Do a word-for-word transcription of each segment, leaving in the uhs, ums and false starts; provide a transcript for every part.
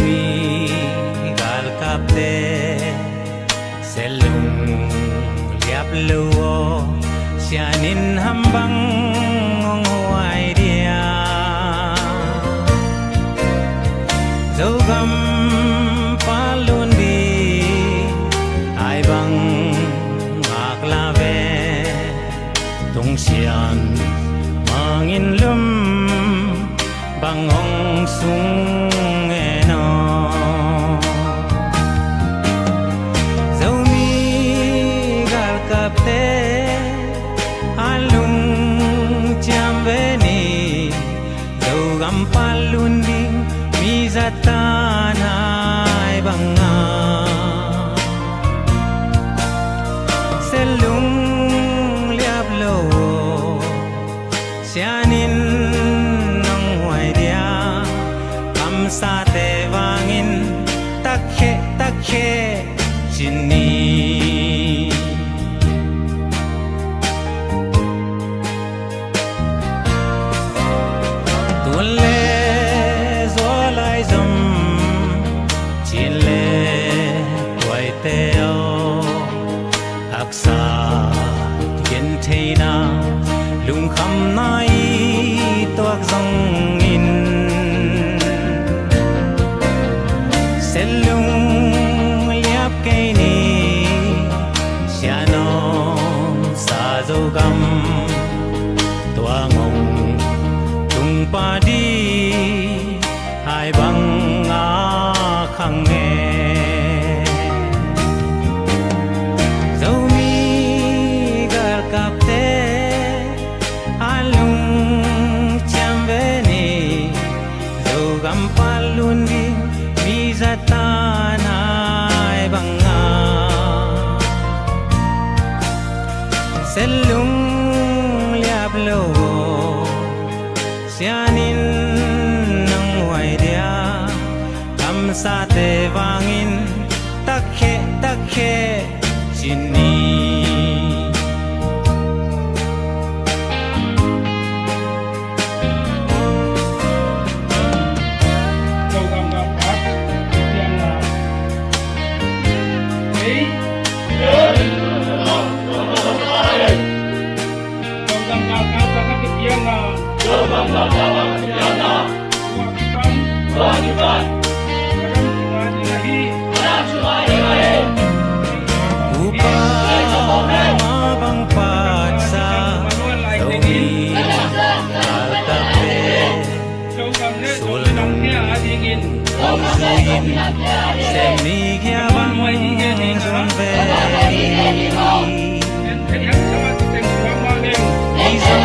Mi galkapte, Sellung liap lo aw, sianin ham bang hong huai dia? Zogam palun di, ai bang ngak la ve. Tungsian mangin lum bang hong sung e no. Zomi galkapte a lungciam ve ni, Zogam palun ding mi zatan hai banga. Sellung liap lo, sianin nong huai dia? Kamsate vangin takkhe takkhe cin ni. Tun le zualai zom, cin le tuaite aw, haksa gentheina, lungkhamna i tuak zongin, Sellung liap kei ni, sianom sa Zogam, tua ngong tung padi hai banga khang e. Zomi galkapte a lungciam ve ni, Zogam palun ding mi zatan hai banga. Sellung liap lo, sianin nong huai dia? Kamsate vangin takkhe takkhe cin ni. Upa ma bang patsa, Zomi galkapte sulnung zuin, sem ni kia bang zong ve ni. Mizo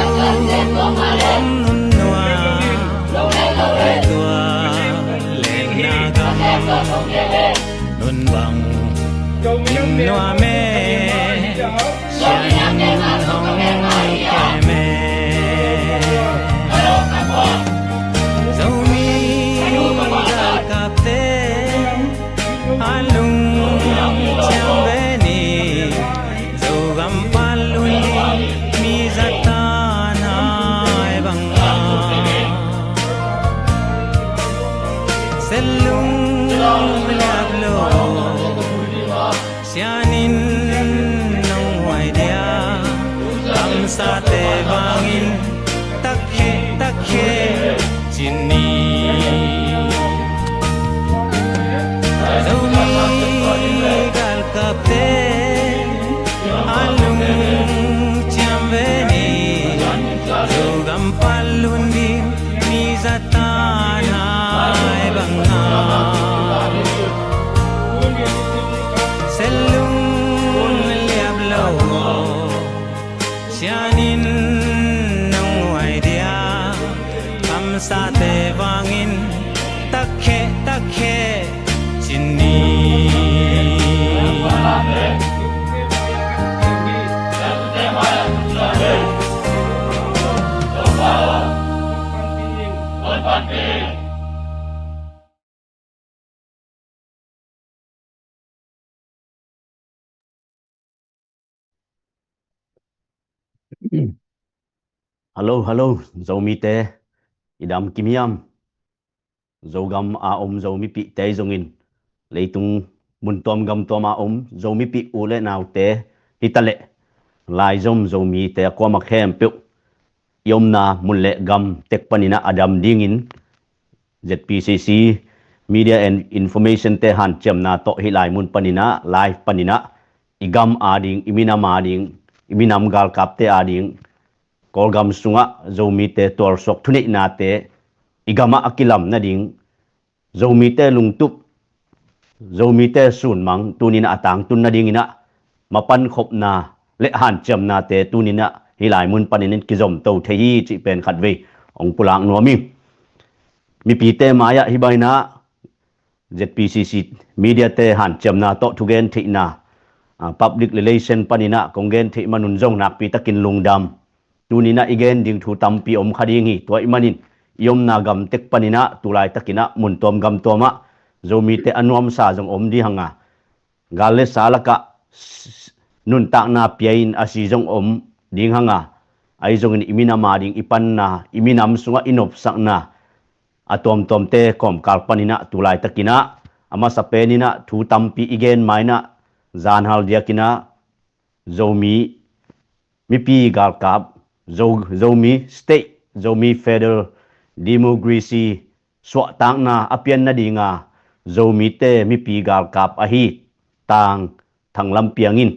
om nun nuam, tua leng na gam nun bang in nuam e, sianin hong kem e. Zomi galkapte a lungciam ve ni, Zogam palun ding mi zatan hai banga. Sellung liap lo, sianin nong huai dia? Kamsate vangin takkhe takkhe cin ni. Zomi galkapte a lungciam ve ni, Zogam palun ding mi zatan hai banga. Sellung liap lo, sianin nong huai dia? Kamsate vangin takkhe takkhe cin ni. Hello, hello, Zomite, i dam kim hiam? Zogam a om Zomipihte zongin, leitung mun tuam gam tuam a om Zomipih u le naute hitaleh, laizom Zomite a kuamah khempeuh i omna mun le gam tek paninah a dam dingin Z P C C Media and Information te hanciamna tawh hih lai mun paninah live paninah i gam ading, i minam ading, i minam galkapte ading, Kawlgam sungah Zomite tualsuak thuneihnate i gamah a kilam nading, Zomite lungtup, Zomite sunmang tuninah a tangtun nadinginah mapankhopna le hanciamnate tuninah hih lai mun panin in kizomto thei hi cih pen khatvei hong pulak nuam hi. Mipite mai-ah hih banginah Z P C C Media te hanciamna tawh thugen theihna, ah, public relation paninah kong gen theih manun zong nakpi takin lungdam. Tuninah i gen ding thu tampi om kha ding hi. Tua ih manin i omna gam tek paninah tulaitakinah mun tuam gam tuamah Zomite a nuamsa zong om ding hanga, gal le sa lakah s-, nuntakna pia-in a si zong om ding hanga, ahi zongin i minam ading i panna, i minam sungah i nopsakna a tuamtuamte kawmkal paninah tulaitakinah a masa peninah thu tampi i gen mainah zanhal diakinah Zomi mipi galkap, Zo-, Zomi State, Zomi Federal Democracy suahtakna a pian nadinga Zomite mipi galkap ahi Tang Thang Lam Piang in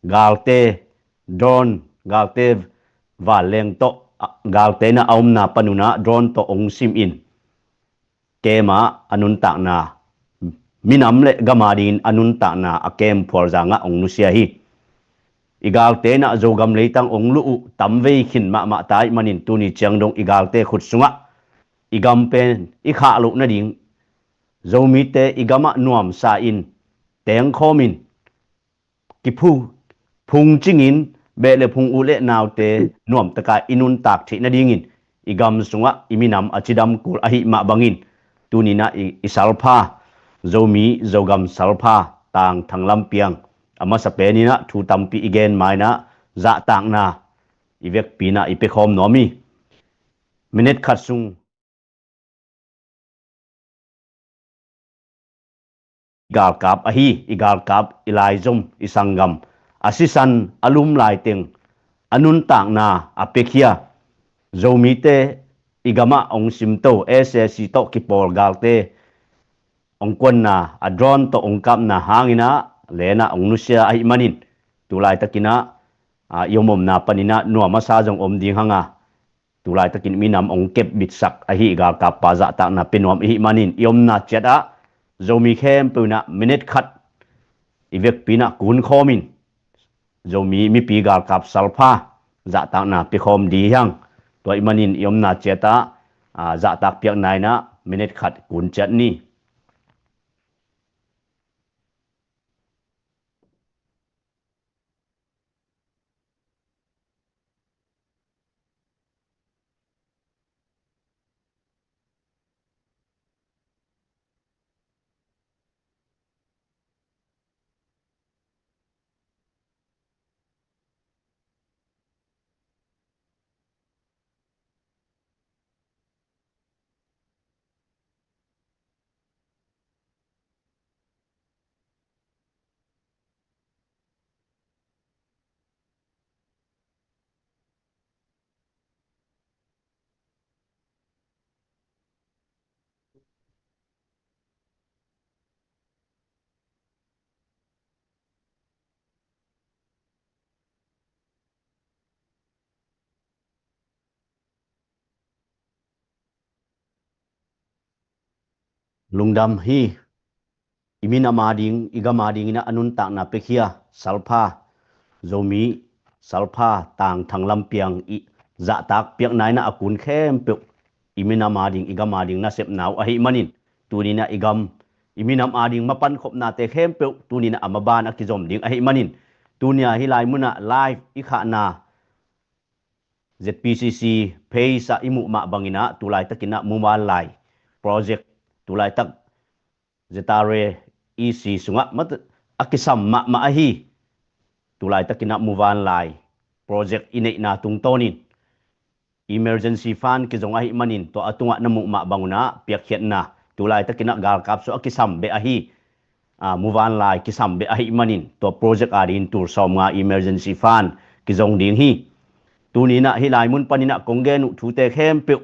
galte drone, galte vanleng tawh, a, galte na a omna panunah drone tawh hong sim in kem ah a nuntakna, minam le gam adingin a nuntakna a kem phualzangah hong nusia hi. I galte na Zogam leitang hong luh uh tamvei khin mahmah ta ih manin tuni ciang dong i galte khut sungah i gam pen i khah loh nading, Zomite i gamah nuamsa in tengkhawmin kiphu-, phungcingin beh le phung u le naute nuamtaka i nuntak theih nadingin i gam sungah i minam a cidam kul ahih mah bangin tuninah i, i salpha, Zomi Zogam salpha Tang Thang Lam Piang a masa peninah thu tampi i gen mainah zahtakna i vekpinah i pekhawm nuam hi. Minute khat sung galkap ahi, i galkap, i laizom, i sanggam a sisan a lum laiteng a nuntakna a pekhia Zomite i gamah hong simto S A C tawh kipawl galte hong kuanna a drone tawh hong kapna hanginah lenah hong nusia ahih manin tulaitakinah, a, i om omna paninah nuam a sa zong om ding hanga tulaitakin minam hong kep bitsak ahi i galkappa zahtakna pe nuam ihih manin i omna ciatah Zomi khempeuh inah minute khat i vekpinah kunkhawmin Zomi mipi galkap salpha zahtakna pekhawm dih hiang. Tua ih manin i omna ciatah, a, zahtak piakna inah minute khat kun ciat ni. Lungdam hi. I minam ading, i gam adingin a nuntakna pekhia salpha, Zomi salpha Tang Thang Lam Piang i zahtak piakna inah a kun khempeuh i minam ading, i gam ading nasepna uh ahih manin tuninah i gam, i minam ading mapankhopnate khempeuh tuninah a maban a kizom ding ahih manin tunia hih lai munah live i khahna Z P C C page ah i muh mah banginah tulaitakinah muvanlai project, tulaitak Zetare E C sungah mat-, a kisam mahmah ahi tulaitakinah muvanlai project i neihna tungtawnin emergency fund kizong ahih manin tua a tungah na muh mah bangun ah piakkhiatna tulaitakin ah galkap sung a kisam beh ahi, a, muvanlai kisam beh ahih manin tua project adingin tul sawmnga emergency fund kizong ding hi. Tuni-in ah hih lai mun panin ah kong gen uh thute khempeuh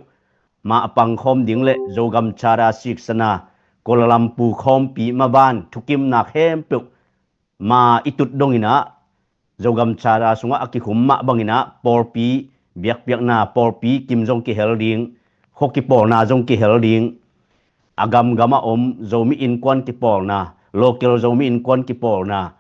ma a pangkhawm ding le Zogam Charter siksana Kuala Lumpur khawmpi maban thukimna khempeuh ma i tut dongin ah Zogam Charter sungah a kikhum mah bangin ah pawlpi biakpiakna, pawlpi kim zong kihel ding, khua kipawlna zong kihel ding, a gamgam a om Zomi innkuan kipawlna, local Zomi innkuan kipawlna,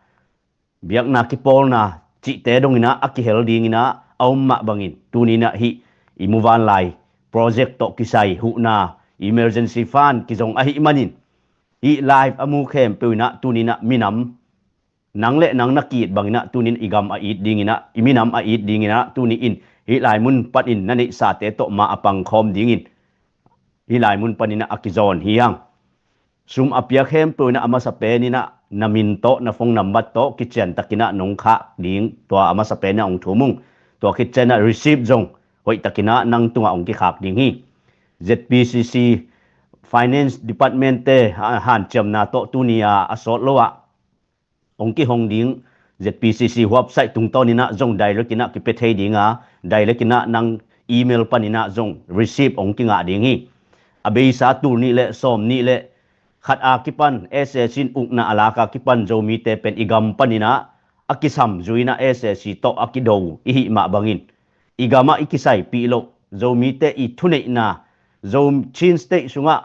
biakna kipawlna cihte dongin ah a kihel dingin ah a om mah bangin tuni-in ah hih i muvanlai project tawh kisai huhna emergency fund kizong ahih manin hih live a mu khempeuh in ah tuni-in ah minam nang le nang na ki-it bangin ah tuni-in i gam a it dingin ah, i minam a it dingin ah tuni-in hih lai mun panin na neihsate tawh ma a pangkhawm dingin hih lai mun panin ah a kizawn hi hang. Sum a pia khempeuh in ah a masa penin ah na min tawh, na phone number tawh kiciantakin ah nong khak ding, tua a masa penin ah hong thum ung. Tua khit ciangin ah receipt zong hoihtakin ah nang tungah hong kikhak ding hi. Z P C C Finance Department te, a, hanciamna tawh tuni-a a sawt lo ah hong kihong ding, Z P C C website tungtawnin ah zong direct in ah kipia thei ding a, direct in ah nang email panin ah zong receipt hong kingah ding hi. A beisa tul nih le sawm nih le khat a kipan S A C in ukna a lak a kipan Zomite pen i gam panin ah a kisam zui-in ah S A C tawh a kido i hih mah bangin i gam ah i kisaipih loh Zomite i thuneihna, Zo Chin State sungah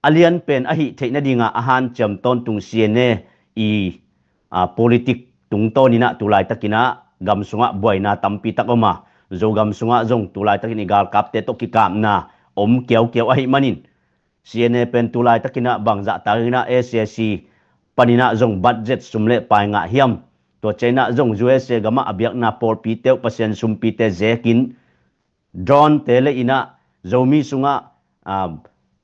a lianpen a hih theih nadingin a hanciam tawntung C N A i, a, politic tungtawnin ah tulaitakin ah gam sungah buaina tampi tak om a, Zogam sungah zong tulaitakin i galkapte tawh kikapna om kiaukiau ahih manin C N A pen tulaitakin ah bangzah takin ah S A C panin ah zong budget sum le pai ngah hiam? Tua ciangin ah zong U S A gamah a biakna pawlpite uh Pasian sumpite zekin drone te le in ah Zomi sungah, a,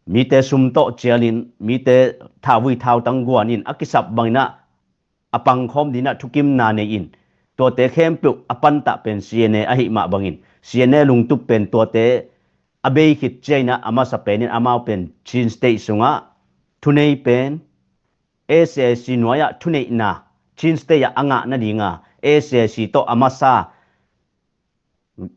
mite sum tawh cialin, mite thauvui thautang guanin a kisap bangin ah a pangkhawm dingin ah thukimna nei-in, tuate khempeuh a pantah pen C N A ahih mah bangin C N A lungtup pen tuate a bei khit ciangin ah a masa penin amau pen Chin State sungah thunei pen S A C nuai-ah thuneihna Chin State ah a ngah nadinga S A C tawh a masa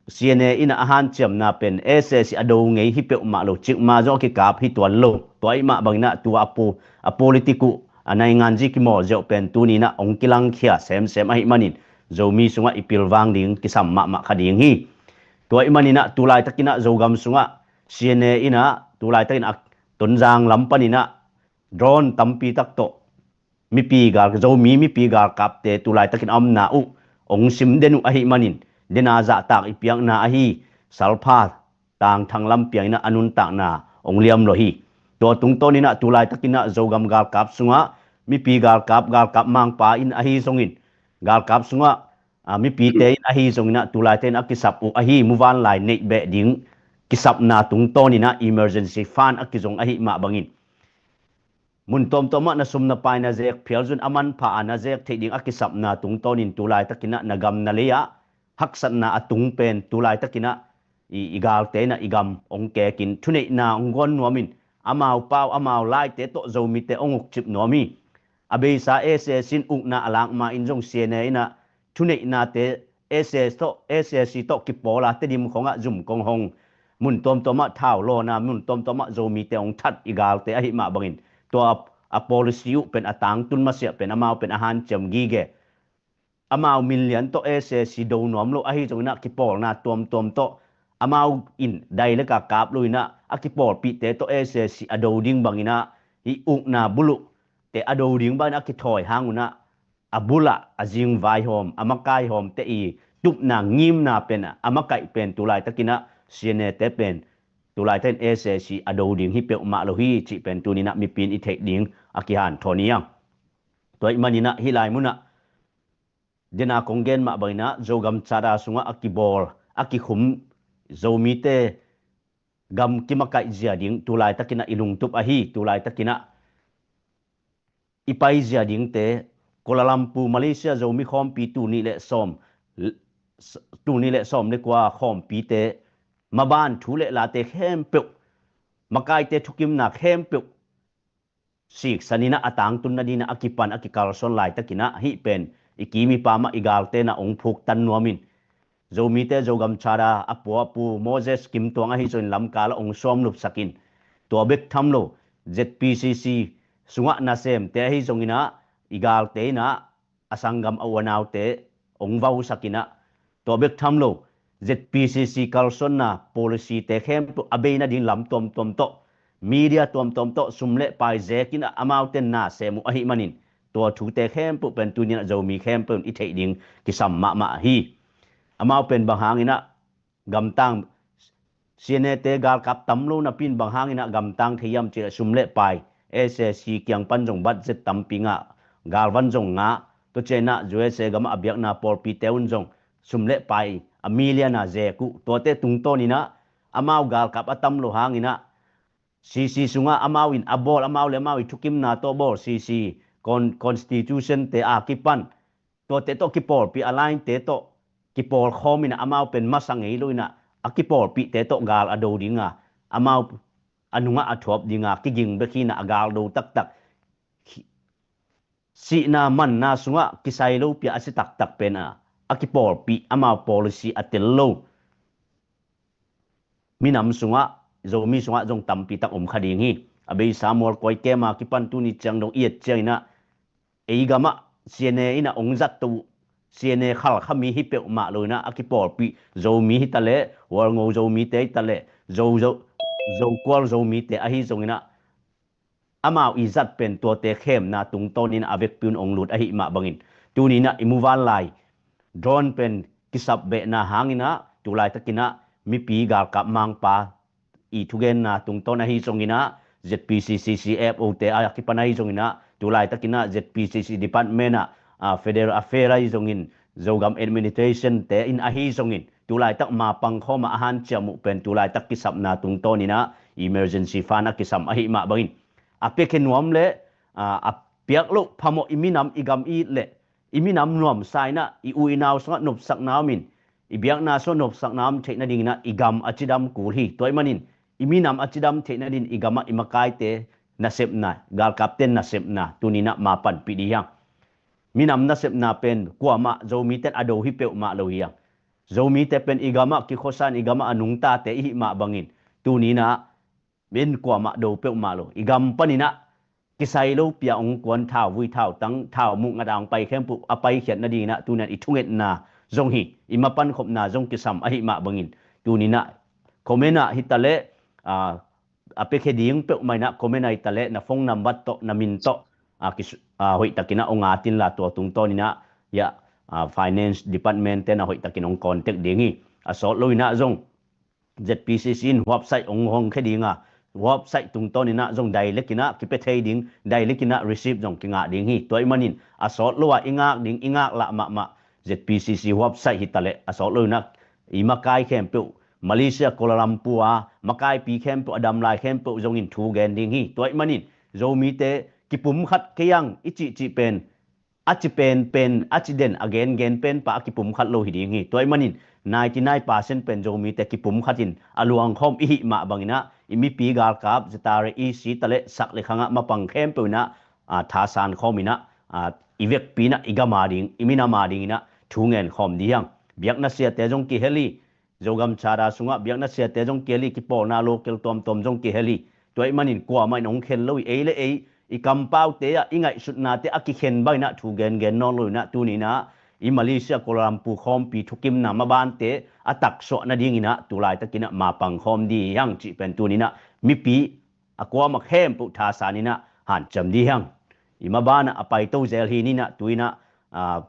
C N A in ah a hanciamna pen S A C a do ngei hi peuhmah lo, cikmah zong a kikap hi tuan lo. Tua ahih mah bangin ah tua a po-, a politic uh, a nainganzi kimawl ziau pen tuni-in ah hong kilangkhia semsem ahih manin Zomi sungah i pilvang ding kisam mahmah kha ding hi. Tua ahih manin ah tulaitakin ah Zogam sungah C N A in ah tulaitakin ah Tonzang lam panin ah drone tampi tak tawh mipi gal, Zomi mipi galkapte tulaitakin a omna uh hong sim den uh ahih manin, dena zahtak i piakna ahi salpha tangthang lam piangin ah a nuntakna hong liam lo hi. Tua tungtawnin ah tulaitakin ah Zogam galkap sungah mipi galkap, galkap mangpa in ahi zongin, galkap sungah, a, mipite in ahi zongin ah tulaitakin a kisap uh ahi muvanlai neih beh ding kisapna tungtawnin ah emergency fund a kizong ahih mah bangin mun tuamtuam ah na sum na pai na zek phial zun a manpha a na zek theih ding a kisapna tungtawnin tulaitakin ah na gam na lei-ah haksatna a tung pen tulaitakin ah i, i galte in ah i gam hong kekin thuneihna hong guan nuamin amau pau amau laite tawh Zomite hong ukcip nuam hi. A beisa S A C in ukna a lak ma-in zong C N A in ah thuneihnate S A C tawh, S A C tawh kipawl a Tedim khongah zum kong hong, mun tuamtuam ah thau lawna, mun tuamtuam ah Zomite hong that i galte ahih mah bangin tua a policy uh pen a tangtun masiah pen amau pen a hanciam gige. Amau min lian tawh S A C do nuam lo ahi zongin ah kipawlna tuamtuam tawh amau in direct a kap lo in ah a kipawlpihte tawh S A C a do ding bangin ah hih ukna buluh te a do ding bangin a kithawi hang un ah a bulah a zingvaihawm, a makaihawmte i tupna ngimna pen a makaih pen tulaitakin ah C N A te pen tulaitakin S A C a do ding hi peuhmah lo hi cih pen tuni-in ah mipi in i theih ding a kihanthawn hi hang. Tua ahih manin ah hih lai munah dena kong gen mah bangin ah Zogam Charter sungah a kibawl, a kikhum Zomite gam kimakaih zia ding tulaitakin ah i lungtup ahi, tulaitakin ah i paizia dingte, Kuala Lumpur, Malaysia Zomi khawmpi tul nih le sawm, tul nih le sawm le kua khawmpite maban thu le late khempeuh, makaite thukimna khempeuh siksan inah a tangtun nadinah a kipan a kikalson laitakinah hih pen i kim i pam ah i galte nah ong phuktan nuamin, Zomite Zogam Charter a pua a pu Moses Kim Tuang ahi zongin lamkal ah ong sawm lupsakin, tua bek tham lo ZPCC sungah nasemte ahi zonginah i galte inah a sanggam a uanaute ong vausakinah, tua bek tham lo ZPCC kalsonna policyte khempeuh a bei nading lam tuamtuam tawh, media tuamtuam tawh sum le pai zekinah amaute nasem uh ahi manin, tua thute khempeuh pen tuninah Zomi khempeuh in i theih ding kisam mahmah ahi. Amau pen bang hanginah gamtang, CNA te galkap tam lo napi in bang hanginah gamtang thei hiam cih leh sum le pai, SAC kiang pan zong budget tampi ngah, galvan zong ngah, tua cianginah USA gamah a biakna pawlpite un zong sum le pai a million a zek uh, tuate tungtawninah amau galkap a tam lo hanginah CC sungah amau in a bawl, amau le amau i thukimna tawh bawl CC, con-, constitution te a kipan, tuate tawh kipawlpih a line te tawh kipawlkhawm inah amau pen masa ngei lo inah a kipawlpihte tawh gal a do dinga, amau a nungah a thuap dinga kiging bek hi inah a gal do taktak, sihna manna sungah kisai lo pia a si taktak pen a, a kipawlpih amau policy a tel lo minam sungah, Zomi sungah zong tampi tak om kha ding hi. A beisa Mualkuai kem a kipan tuni ciang dong i et cianginah ei gamah CNA inah ong zat to uh, CNA khalkha mi hi peuhmah lo inah a kipawlpih Zomi hi taleh, Hualngo Zomite hi taleh, Zo, Zo, Zokual Zomite ahi zonginah amau i zat pen tuate khemna tungtawnin a vekpi un ong lut ahi mah bangin, tuninah i muvanlai drone pen kisap behna hanginah tulaitakinah mipi galkap mangpa i thugenna tungtawn ahi zonginah ZPCC CFO te a kipan ahi zonginah tulaitakinah ZPCC department ah, ah, Federal Affair ahi zongin Zogam Administration te in ahi zongin tulaitak mapang khawmah a hanciam uh pen tulaitak kisapna tungtawninah emergency fund a kisam ahi mah bangin a piakhe nuam le, aa, a piak loh phamawh i minam i gam i it le i minam nuamsa inah i u i nau sungah nopsakna om in i biakna sungah nopsakna om theih nadinginah i gam a cidam kul hi. Tua ih manin i minam a cidam theih nadin i gamah i makaite nasepna, galkapte nasepna tuninah mapanpih dih hiang. Minam nasepna pen kuamah Zomite a do hi peuhmah lo hiang. Zomite pen i gamah kikhosan i gamah a nungtate ihi mah bangin tuninah min kuamah do peuhmah lo. I gam paninah kisai lo pia ong kuan thau vui thau tang thau muh ngat a ong pai khempeuh a paikhiat nadinginah tunian i thungetna zong hi. I mapankhopna zong kisam ahi mah bangin tuninah comment ah hi taleh, aa, a piakhe ding peuhmah inah comment ah hi taleh na phone number tawh na min tawh, aa, kis-, aa, hoihtakinah ong at inla tua tungtawninah hiah, aa, finance department te na hoihtakin ong contact ding hi. A sawt lo inah zong ZPCC in website ong hong khe dinga, website tungtawninah zong direct inah kipia thei ding, direct inah receipt zong kingah ding hi. Tua ih manin a sawt lo ah i ngak ding i ngak lah mahmah ZPCC website hi taleh a sawt lo inah i makai khempeuh Malaysia Kuala Lumpur a makaipi khempeuh a damlai khempeuh zongin thu gen ding hi. Tua ih manin Zomite kipumkhat kei ang i cihcih pen a ci penpen, a ci den, a gengen pen pa a kipumkhat lo hi ding hi. Tua ih manin ninety nine percent pen Zomite kipumkhatin a luangkhawm ihi mah banginah i mipi galkap ZRA EC taleh sak le khangah mapang khempeuh inah, aa, thasan khawm inah, aa, i vekpi inah i gam a ding, i minam a dinginah thu ngen khawm dih hiang. Biakna siate zong kihel hi. Zogam Charter sungah biakna siate zong kihel hi, kipawlna local tuamtuam zong kihel hi. Tua ih manin kuamah in ong khen lo hi. Ei le ei i kampaute ah i ngaihsutnate a kikhen banginah thu gengen nawn lo inah tuninah i Malaysia Kuala Lumpur khawmpi thukimna mabante a taksuah nadinginah tulaitakinah mapang khawm dih hiang cih pen tuninah mipi a kuamah khempeuh thasan inah hanciam dih hiang. I mabanah a paito zel hi ninah tuinah, aa,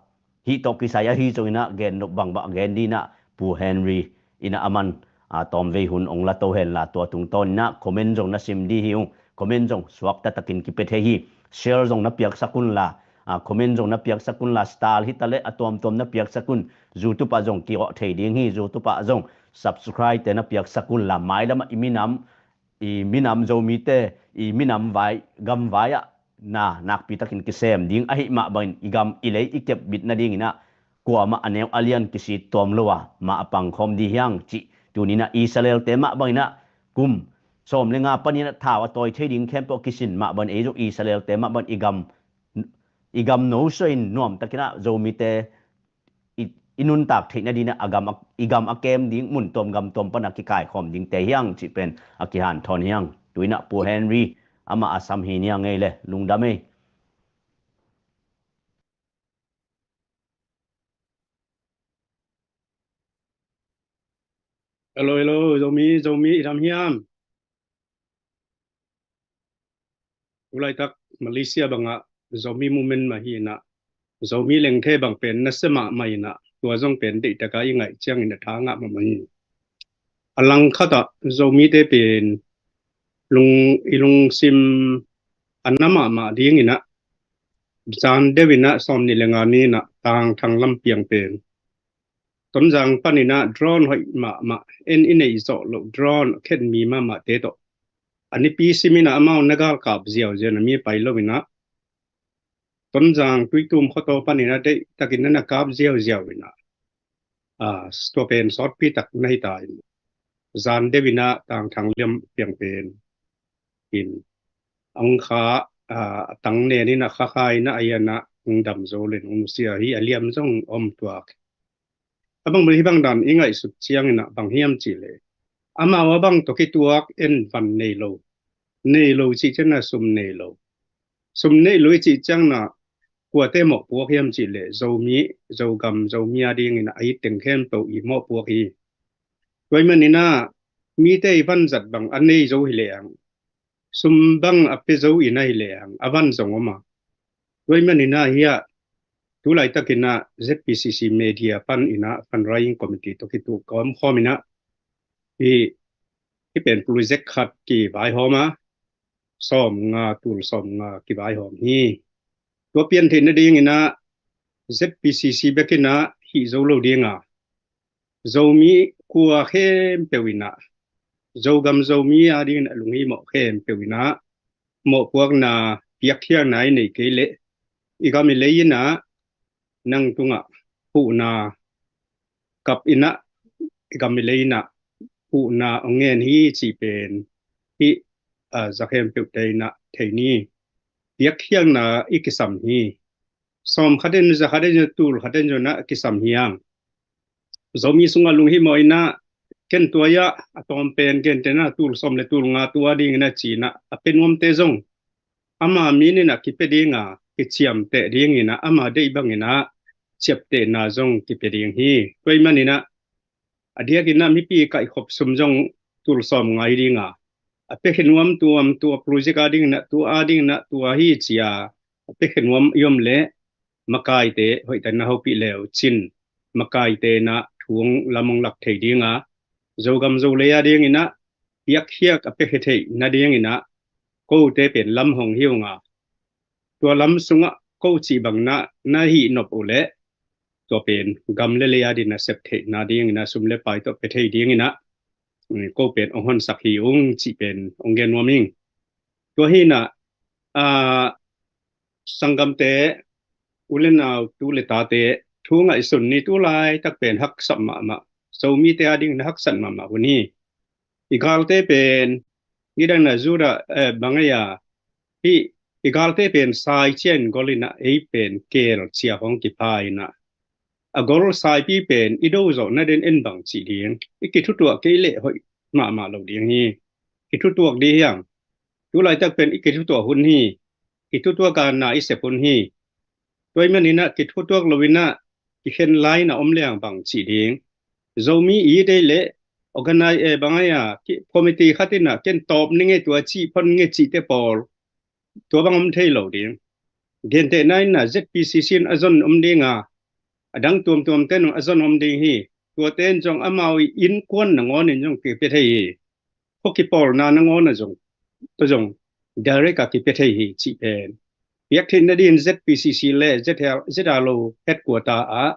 hih tawh kisai ahi zonginah gen nop bangbang a gen dinah Pu Henry inah a man, aa, tawmvei hun ong la to henla tua tungtawninah comment zong na sim dih hi ung. Comment zong suakta takin kipia thei hi. Share zong na piaksak unla, aa, comment zong na piaksak unla, star hi taleh a tuamtuam na piaksak un. YouTube ah zong kiawh thei ding hi. YouTube ah zong subscribe te na piaksak unla mailamah i minam, i minam Zomite, i minam vai, gamvai ah na nakpitakin kisem ding ahi mah bangin i gam i lei i kepbit nadinginah kuamah a neu a lian kisit tuam lo a mah a pangkhawm dih hiang cih Tuninah Israel-te mah banginah kum sawm le nga paninah thau a tawi thei ding khempeuh kisin mah ban ei zong Israel-te mah ban i gam i gam no suahin nuamtakinah Zomite i, i nuntak theih nadinah a gam a, i gam a kem ding mun tuam gam tuam pana kikaikhawm dingte hiang cih pen a kihanthawn hiang. Tuinah Pu Henry amah a sam hi nia ngei le lungdam ei. Hello, hello, Zomi, Zomi, i dam hiam? Tulaitak Malaysia bangah Zomi movement mah hinah Zomi lengthe bang pen nasia mahmah inah tua zong pen deihtaka i ngaih ciangin a tha ngah mahmah hi. A langkhatah Zomite pen lung, i lungsim a na mahmah dinginah zan deuh inah sawm nih le nga ninah tangthang lampiang pen Tonzang paninah drone hoih mahmah en i neih zawh loh drone a khen mi mahmahte tawh a nipi siminah amau na galkap ziauziau na mi pai loinah Tonzang Tuitum khuataw paninah deihtakin na na kap ziauziau inah tua pen sawtpi tak na hita in zan deuh inah tangthang lampiang pen in a hong kha a tang nen inah khakha inah a ianah hong dam zo len hong nusia hi a liam zong om tuak. A bang hi bang dan i ngaihsut cianginah bang hiam cihleh amau a bang tawh kituak en van nei lo. Nei lo cih ciangna sum nei lo. Sum nei lo i cih ciangna kuate mawhpuak hiam cihleh Zomi, Zogam, Zomi a dingin a it teng khempeuh i mawhpuak hi. Tua i maninah mite i vanzat bang a nei zo hi leh ang sum bang a pia zo in ahi lehang a van zong om a. Tua i maninah hiah tulaitakinah Z P C C media pan inah fundraising committee tawh kituk ka om khawm inah hi, hi pen project khat kivaihawm a sawm nga tul sawm nga kivaihawm hi. Tua pian theih nadinginah Z P C C bekinah hih zo lo dinga Zomi kua khempeuh inah Zogam Zomi a dingin a lunghimawh khempeuh inah mawhpuakna piakkhiakna i nei kei leh i gam i lei inah nang tungah huhna kap inah i gam i lei inah huhna ong ngen hi cih pen hih za khempeuhte inah thei ni. Piakkhiakna i kisam hi. Sawm khatin za khatin za tul khatin za na kisam hiang. Zomi sungah lunghimawh inah ken tua iah a tawm pen gentehna tul sawm le tul nga tua dinginah cinah a pe nuamte zong ama mininah kipe dinga kiciamteh dinginah ama deih banginah ciaptehna zong kipe ding hi. Tua i maninah a diakinah mipi kaihkhop sum zong tul sawm ngai dinga a pekhe nuam tuam tua project a dinginah tua a dinginah tua hi cia a pekhe nuam i om leh makaite hoihtanna hopih leu cin makaite inah thu ong lam ong lak thei dinga Zogam Zolei a dinginah piakkhiak a pekhe theih nadinginah kote pen lam hong hi unga tua lam sungah ko cih bangna na hih nop uh leh tua pen gam le lei a dinah sep theihna dinginah sum le pai tawh pe thei dinginah ko pen ong honsak hi ung cih pen ong gen nuam ing. Tua hinah a sanggamte u le nau tu le tate thu ngaihsun ni tulaitak pen haksat mahmah Zomite a dingin haksat mahmah hun hi. I galte pen nidangna Judah eh, bangaya hi i galte pen sai cian golinah ei pen kel cia hong kipha inah a gol saipi pen i do zawh na den en bang cih ding i kithutuah kei leh hoih mahmah lo ding hi. Kithutuak dih hiang. Tulaitak pen i kithutuah hun hi. Kithutuak a na i sep hun hi. Tua i maninah kithutuak loinah kikhen lainah om liang bang cih ding. Zomi i dei leh organize eh, bangaya committee khatinah ken tawp ninge tua cih phon nge cihte pawl tua bang om thei lo ding. Gentehna inah Z P C C in a zon om dinga a dang tuamtuamte nung a zon om ding hi. Tuate in zong amau i innkuan nangawn in zong kipia thei hi. Khuakipawlna nangawn a zong tua zong direct a kipia thei hi cih pen piak theih nadin Z P C C le Z R lo headquarter ah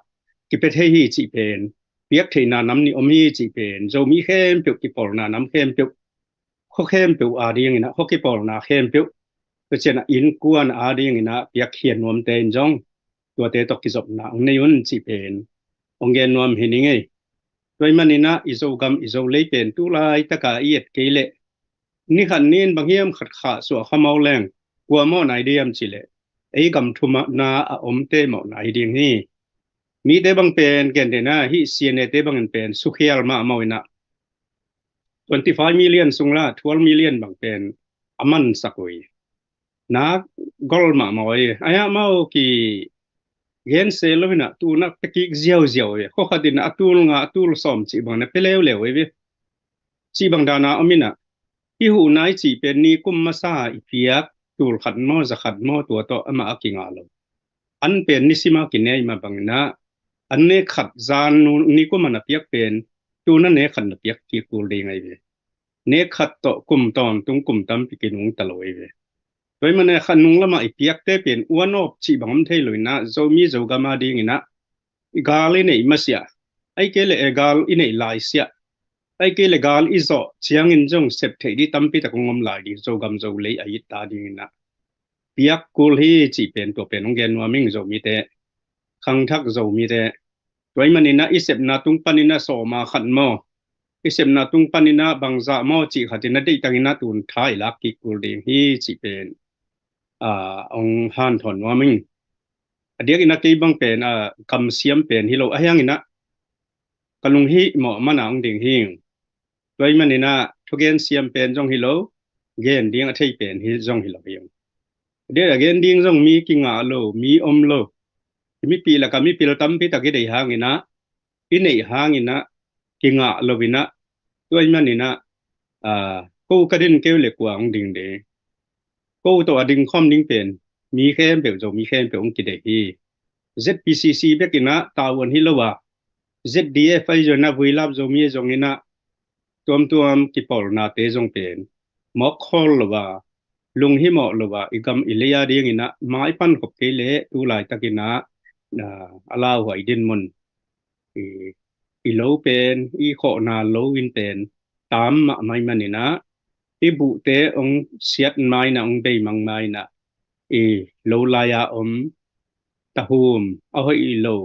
kipia thei hi cih pen piak theihna nam nih om hi cih pen Zomi khempeuh kipawlna nam khempeuh khua khempeuh a dinginah khua kipawlna khempeuh tua cianah innkuan a dinginah piakkhiat nuamte in zong tuate tawh kizopna ong nei un cih pen ong gen nuam hi ning ei. Tua ahih manin ah i Zogam i Zolei pen tu laitaka i et kei leh, ni khat ni in bang hiam khat khahsuah kha mawk leng, kua mawh nai diam cih leh, ei gam thum na a omte mawh nai ding hi. Mite bang pen gentehna hih C N A te bangin pen sukhial mahmah in ah, twenty five million sung la twelve million bang pen a mansak uh hi. Na gol mahmah uh hi. Ahi ah amau ki gense lo in ah, tu in ah pia kik ziauziau uh hi. Khua khat in ah a tul nga, a tul sawm cih bang na pia leuleu uh hi. Cih bang dan a om in ah, hih huhna i cih pen ni kum masa i piak tul khat maw, za khat maw, tua tawh amah a kingah lo. An pen nisim a kinei mah bangin ah, an nek khat zan ni kum a na piak pen, tu in ah nek khat na piak kik kul ding ahi ve. Nek khat tawh kum tawntung kum tampi kinungta lo ahi ve. Tua ahih manin ah kha nung lamah i piakte pen one off cih bang om thei lo in ah, Zomi Zogam a dingin ah, i gal i neih masiah, ahih kei leh gal i neih laisiah, ahih kei leh gal i zawh ciangin zong sep theih ding tampi tak hong om lai ding, Zogam Zolei a it ta dingin ah piak kul hi cih pen, tua pen hong gen nuam ing Zomite, khangthak Zomite. Tua ahih manin ah i sepna tung panin ah sawma khat maw, i sepna tung panin ah bangzah maw cih khat in ah deihtakin ah tu in tha i lak kik kul ding hi cih pen, ah, hong hanthawn nuam ing. A diakin ah kei bang pen, ah, kamsiam pen hi lo, ahi hangin ah ka lunghimawh man a hong ding hi. Tua ahih manin ah thugen siam pen zong hi lo, gen ding a thei pen hi zong hi lo hi. A diak a gen ding zong mi kingah lo, mi om lo. Mipi lakah mipil tampi tak i deih hangin ah, i neih hangin ah, kingah lo in ah, tua ahih manin ah, ah, ko ka din kei uh leh kua hong ding ding. Ko tawh a ding khawm ding pen mi khempeuh, Zomi khempeuh hong kideih hi. Z P C C bek in ah tavuan hi lo a, Z D F ahi zongin ah, vuilap Zomi ahi zongin ah, tuamtuam kipawlnate zong pen mawk khawl lo a, lunghimawh lo a, i gam i lei a dingin ah mai pan khop kei leh tu laitakin ah, ah, a lauhuai dinmun, i, i lo pen, i khawhna lo in pen tam mahmah ahih manin ah, i buhte hong siat ma in ah, hong bei mang ma in ah, i lo lai a om tahum a hoih lo,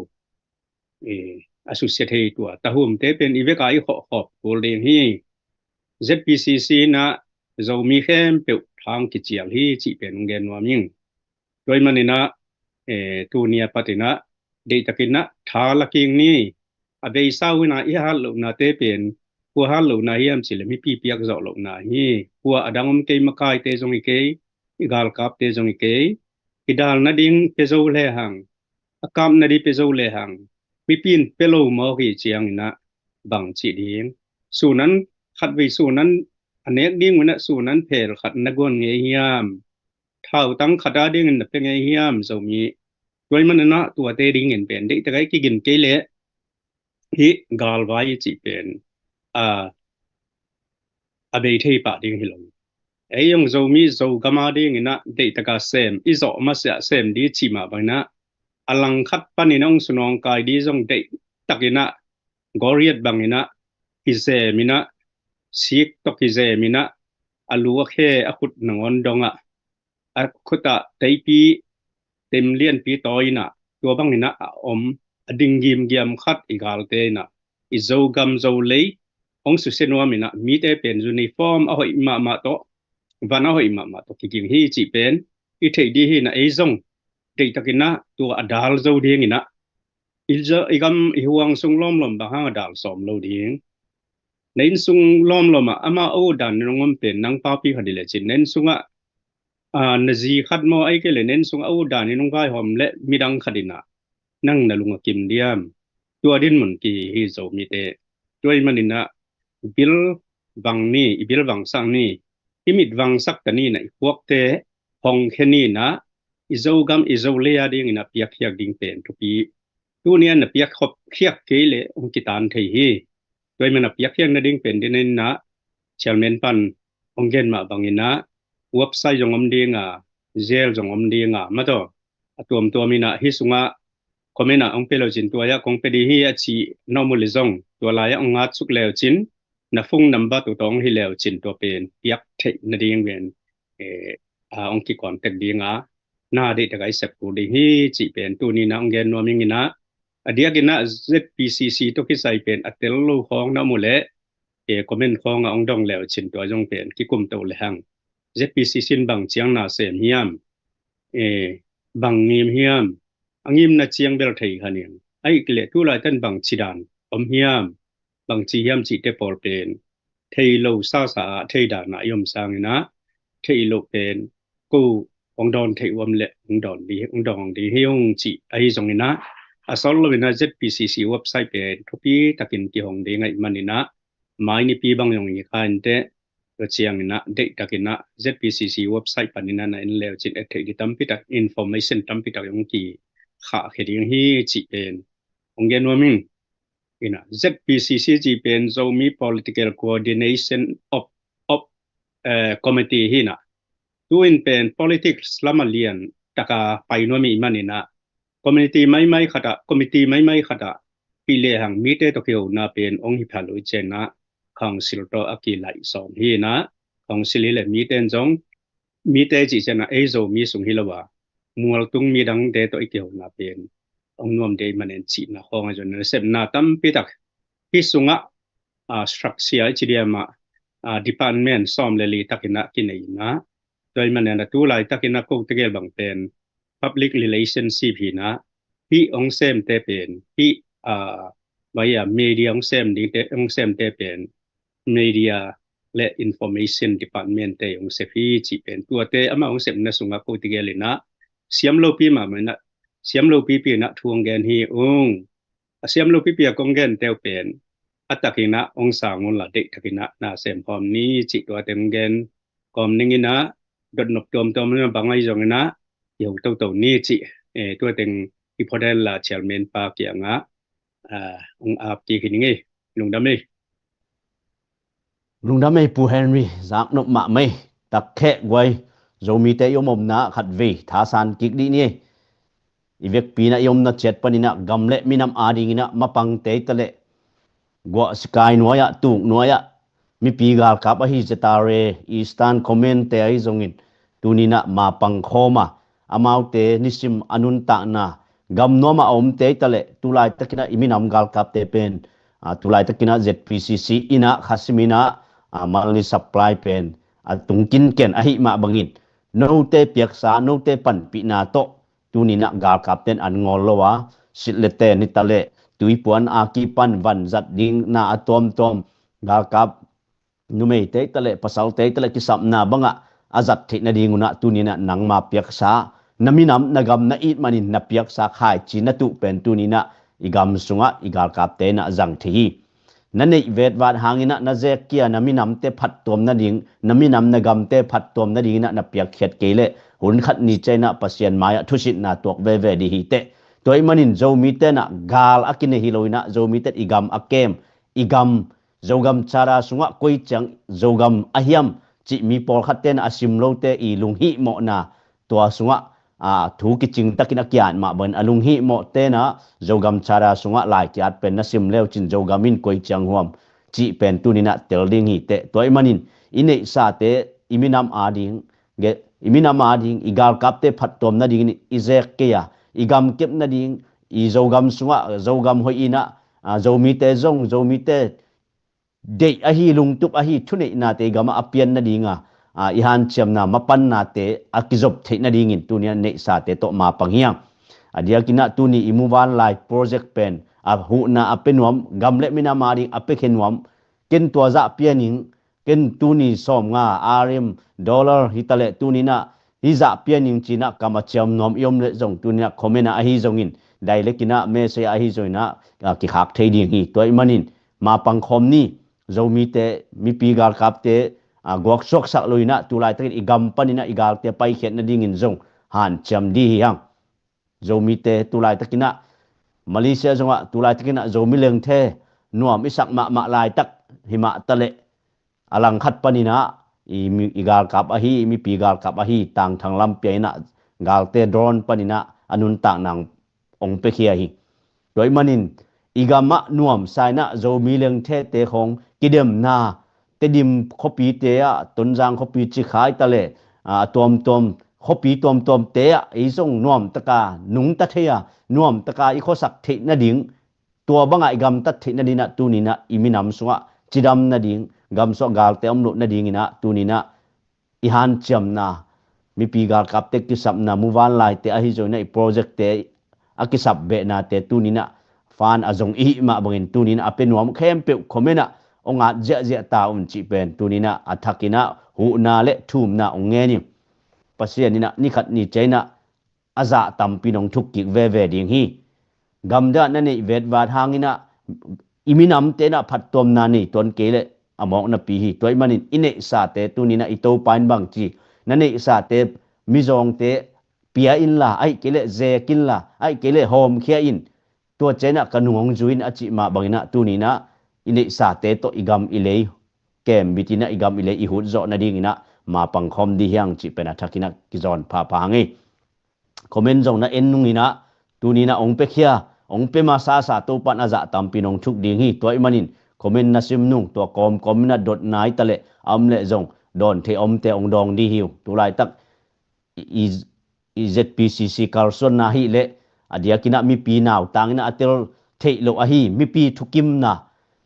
i, a susia thei tua tahumte pen i vek a i khawh khawp kul ding hi. Z P C C in ah Zomi khempeuh tha hong kicial hi cih pen hong gen nuam ing. Tua ahih manin ah, eh, tuni a patin ah deihtakin ah tha la kik ni. A beisa uh in ah i hat lohnate pen, kua hat lohna hiam cih leh mipi piak zawh lohna hi. Kua a dang om kei, makaite zong hi kei, i galkapte zong hi kei. I dal nading pia zo lehang, a kap nading pia zo lehang, mipi in pia lo mawk hi ciangin ah bang ci ding? Sun an, khatvei sun an a nek ding un ah sun an phel khat na guan ngei hiam? Thautang khat a dingin na pia ngei hiam Zomi? Tua ahih manin ah tuate dingin pen deihtak a i kigin kei leh hih galvai i cih pen, a, a bei thei pah ding hi lo. Ei zong Zomi Zogam a dingin ah deihtak a sem, i zawh masiah sem ding cih mah bangin ah, a langkhat panin ah hong sunawngkai ding zong deihtakin ah, Goliath bangin ah kizem in ah, sik tawh kizem in ah, a lu a khe, a khut nangawn dong ah, a khut ah teipi, teim lianpi tawi in ah, tua bangin ah a om, a ding gimgiam khat i galte in ah, i Zogam Zolei hong susia nuam in ah, mite pen uniform a hoih mahmah tawh, van a hoih mahmah tawh kiging hi cih pen i theih ding hi in ah, ei zong deihtakin ah tua a dal zo dingin ah, i za-, i gam i huang sung lawmlawm bang hang a dal sawm lo ding? Na inn sung lawmlawm ah amah a ut dan in hong om pen nang papi khat hi lecin, na inn sungah, ah, na zi khat maw, ahih kei leh na inn sungah a ut dan in hong vaihawm leh midang khat in ah nang na lung a kim diam? Tua dinmun kihi hi Zomite. Tua ahih manin ah bil vang ni, i bil vangsak ni, i mit vangsak ta ni in ah, i khuakte hong khia ni in ah, i Zogam i Zolei a dingin ah piakkhiat ding pen thupi. Tuni a na piakkhop khiat kei leh hong kitan thei hi. Tua ahih manin ah piakkhiat nading pen dinin ah, chairman pan hong gen mah bangin ah, website zong om ding a, Zelle zong om ding a, mataw, a tuamtuam in ah, hih sungah comment ah hong pia leucin, tua ah kong pia ding hi a cih na om uh leh zong, tua lai ah hong ngat suk leucin, na phone number tu tawh hong hilh leucin, tua pen piak theih nading pen, eh, ah, hong kicontact ding a, na deihtak a i sep kul ding hi cih pen tuni in ah hong gen nuam ing in ah, A diakin ah Z P C C tawh kisai pen a tel lo khawng na mu leh, eh, comment khawng ah hong dong leu cin tua zong pen kikum to le hang. Z P C C in bang ciang na sem hiam? Eh, bang ngim hiam? A ngimna ciang bel thei kha ning. Ahih kei leh tu laitan bang ci dan om hiam? Bang ci hiam cihte pawl pen thei lo sasa ah thei dan ah i om sangin ah thei lo pen ko hong dawn thei uam le hong dawn di hong dawn di hi hong ci ahi zongin ah a sawt lo in ah Z P C C website pen thupi takin kihong ding ahih manin ah mai nipi bang zong i kha inteh tua ciangin ah deih takin ah Z P C C website panin ah na en leu cin et theih di tampi tak information tampi tak zong kikhah khia ding hi cih pen hong gen nuam ing. Ina Z P C C cih pen Zomi Political Coordination of, of eh, Committee hi na. Tu in pen politics lam a lian taka pai nuam i manin ah committee maimai khat ah, committee maimai khat ah pi le hang mite tawh kihona pen hong hi pha lo i ciangin ah council tawh a kilaih sawm hi na. Council hi le mite in zong mite cih ciangin ah ei Zomi sung hi lo a mualtung midangte tawh i kihona pen hong nuam dei manin cihna khawng a zon nasepna tampi tak hi sungah, ah, structure i ci diam ah, ah, department sawm le li takin ah kinei in ah tua i manin ah tu laitakin ah ko tegel bang pen public relationship hi na. Hih hong semte pen hih, ah, vai ah media hong sem dingte hong semte pen media le information department te hong sep hi cih pen tuate ama hong sepna sungah ko tegel in ah siam lopi mahmah in ah siam lopi pi in ah thu hong gen hi ung. A siam lopi pi a kong gen teu pen a takin ah hong sang un la deih takin ah na sem khawm ni cih tuate hong gen kawm ning in ah dot nop tuamtuam in ah bang ahi zongin ah i ho toto ni cih, eh, tuate i photel la chairman pa kiangah, ah, hong ap kik hi ning ei. Lungdam ei. Lungdam ei Pu Henry, zaknop mahmah ei. Takkheh guai, Zomite i om omna khatvei thasan kik dih ni ei. I vekpi in ah i omna ciat panin ah gam le minam adingin ah mapangte i ta leh guah sikai nuai ah tuk nuai ah mipi galkap ahi Z R A, Eastern Command te ahi zongin tuni in ah mapang khawm a amaute nisim a nuntakna gam nuam ah a omte i ta leh tu laitakin ah i minam galkapte pen, ah, tu laitakin ah Z P C C in ah khasim in ah, ah, monthly supply pen a tung kinken ahih mah bangin note piaksa note panpihna tawh tuni in ah galkapte in an ngawl lo a sitlete ni ta leh tuipuan a kipan vanzat ding na a tuamtuam galkap numeite i ta leh pasalte i ta leh kisapna bangah a zat theih nading un ah tuni in ah nangma piaksa na minam na gam na it manin na piaksa khaici na tuh pen tuni in ah i gam sungah i galkapte in ah zang thei hi. Na neih vetvat hangin ah na zek kia na minamte phattuam nading na minam na gamte phattuam nadingin ah na piakkhiat kei leh hun khat ni ciangin ah Pasian mai ah thusitna tuak veve dih hi teh. Tua ahih manin Zomite in ah gal a kinei hi lo in ah Zomite in i gam a kem i gam Zogam Charter sungah koi ciang Zogam a hiam cih mi pawlkhatte in ah a sim lote i lunghihmawhna tua sungah, ah, thu kicing takin a kiat mah bangin a lunghihmawhte in ah Zogam Charter sungah lai kiat pen na sim leu cin Zogam in koi ciang huam cih pen tuni in ah tel ding hi teh. Tua ahih manin i neihsate i minam ading ge, i minam ading i galkapte phattuam nadingin i zek kei a i gam kep nading i Zogam sungah Zogam hoih in ah, ah, Zomite zong Zomite deih ahi lungtup ahi thuneihnate i gamah a pian nadinga, ah, i hanciamna mapannate a kizop theih nadingin tuni a neihsate tawh mapang hiang. A diakin ah tuni i muvanlai project pen a huhna a pe nuam gam le minam ading a pe khe nuam ken tua zah pianing ken tuni sawm nga R M dollar hi ta leh tuni in ah hi zah pianing ci in ah kam a ciam nuam i om leh zong tuni in ah comment ah ahi zongin direct in ah message ah ahi zongin ah, ah, kikhak thei ding hi. Tua ahih manin mapang khawm ni Zomite mipi galkapte, ah, guaksuaksak lo in ah tu laitakin i gam panin ah i galte paikhiat nadingin zong hanciam dih hi hang. Zomite tu laitakin ah Malaysia zongah tu laitakin ah Zomi lengthe nuam i sak mahmah laitak hi mah ta leh a langkhat panin ah i mi, i galkap ahi i mipi galkap ahi Tangthang lampi ah in ah galte drone panin ah a nuntakna hong pekhia hi. Tua ahih manin i gamah nuamsa in ah Zomi lengthete khawng kidemna Tedim khuapite ah Tonzang khuapi Cikha i ta leh, ah, a tuamtuam khuapi tuamtuamte ah ei zong nuamtaka nungta thei a, nuamtaka i khuasak theih nading, tua bangah i gamtat theih nadinah tuninah i minam sungah cidam nading, gamsungah galte om loh nadinginah tuninah i hanciamna, mipi galkapte kisapna, muvanlaite ahi zonginah i projectte a kisap behnate tuninah fan a zong i hih mah bangin tuninah a pe nuam khempeuh comment ah ong at ziahziah ta un cih pen tuninah a thakinah huhna le thumna ong ngen hi. Pasian inah nikhat ni cianginah a zah tampi nong thuk kik veve ding hi. Gamdang na neih vetvat hanginah i minamte inah phattuamna nei tuan kei leh a mawk napi hi. Tua ih manin i neihsate tuninah i Topa in bangci, na neihsate mizawngte pia inla, ahih kei leh zek inla, ahih kei leh hawmkhia in, tua cianginah ka nung hong zu in a cih mah banginah tuninah i neihsate tawh i gam i lei kembitinah i gam i lei i hut zawh nadinginah mapang khawm dih hiang cih pen a thakinah kizawn phapha hang hi. Comment zong na en nunginah tuninah ong pekhia, ong pe masasa Topan a zah tampi nong thuk ding hi. Tua ih manin comment na sim nung tua kawmkawm inah dot nai ta leh a om leh zong dawn thei omte ong dawng dih hi uh. Tulaitak i, i, i Z P C C kalsuanna hi leh a diakinah mipi nautanginah a tel theih loh ahi mipi thukimna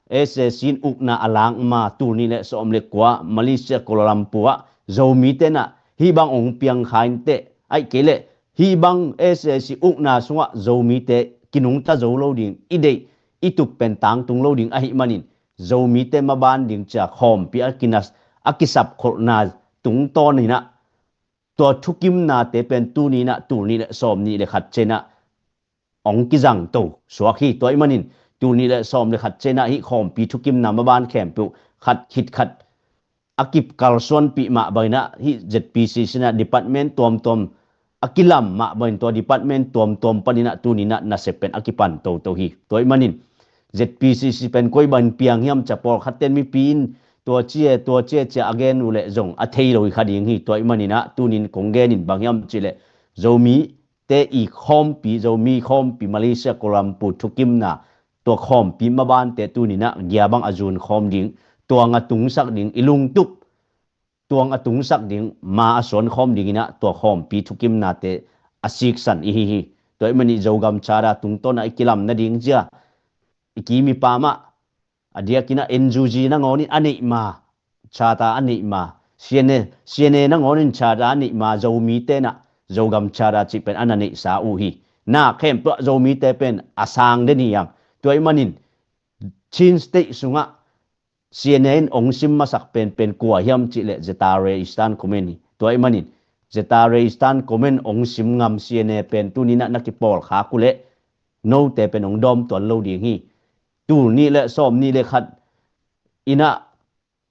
S A C in ukna a lak ma tul nih le sawm le kua Malaysia Kuala Lumpur ah Zomite inah hih bang ong piang kha inteh, ahih kei leh hih bang S A C ukna sungah Zomite kinungta zo lo ding, i deih i tup pen tangtung lo ding ahih manin Zomite maban ding cia khawmpi a kinas a kisap kholhna tungtawninah tua thukimnate pen tuninah tul nih le sawm nih le khat cianginah ong kizangto suak hi. Tua ih manin tul nih le sawm le khat cianginah hih khawmpi thukimna maban khempeuh khat khit khat a kip kalsuanpih mah banginah hih Z P C C inah department tuamtuam a kilam mah bangin tua department tuamtuam paninah tuninah nasep pen a kipan toto hi. Tua ih manin Z P C C pen koi bangin piang hiam cia pawlkhatten mipi in tua cia tua cia cia a gen uh leh zong a thei lo hi kha ding hi. Tua ih maninah tunin kong genin bang hiam cih leh Zomi te i khawmpi, Zomi khawmpi Malaysia Kuala Lumpur thukimna tua khawmpi mabante tuninah gia bang a zun khawm ding, tuang a tungsak ding, i lungtup tuang a tungsak ding, ma a suan khawm dinginah tua khawmpi thukimnate a siksan i hi hi. Tua ih manin Zogam Charter tungtawnah i kilam nading zia i kim i pam ah a diakinah N U G nangawnin a neih ma, charter a neih ma, C N A, C N A nangawnin charter a neih ma, Zomite inah Zogam Charter cih pen a na neihsa uh hi. Na khempeuh ah Zomite pen a sang den hi ang. Tua ih manin Chin State sungah C N A in ong sim masak penpen kua hiam cih leh Zatara Eastern Command hi. Tua ih manin Zatara Eastern Command ong sim ngam C N A pen tuninah na kipawl khak uh leh note pen ong dawm tuan lo ding hi. Tul nih le sawm nih le khat inah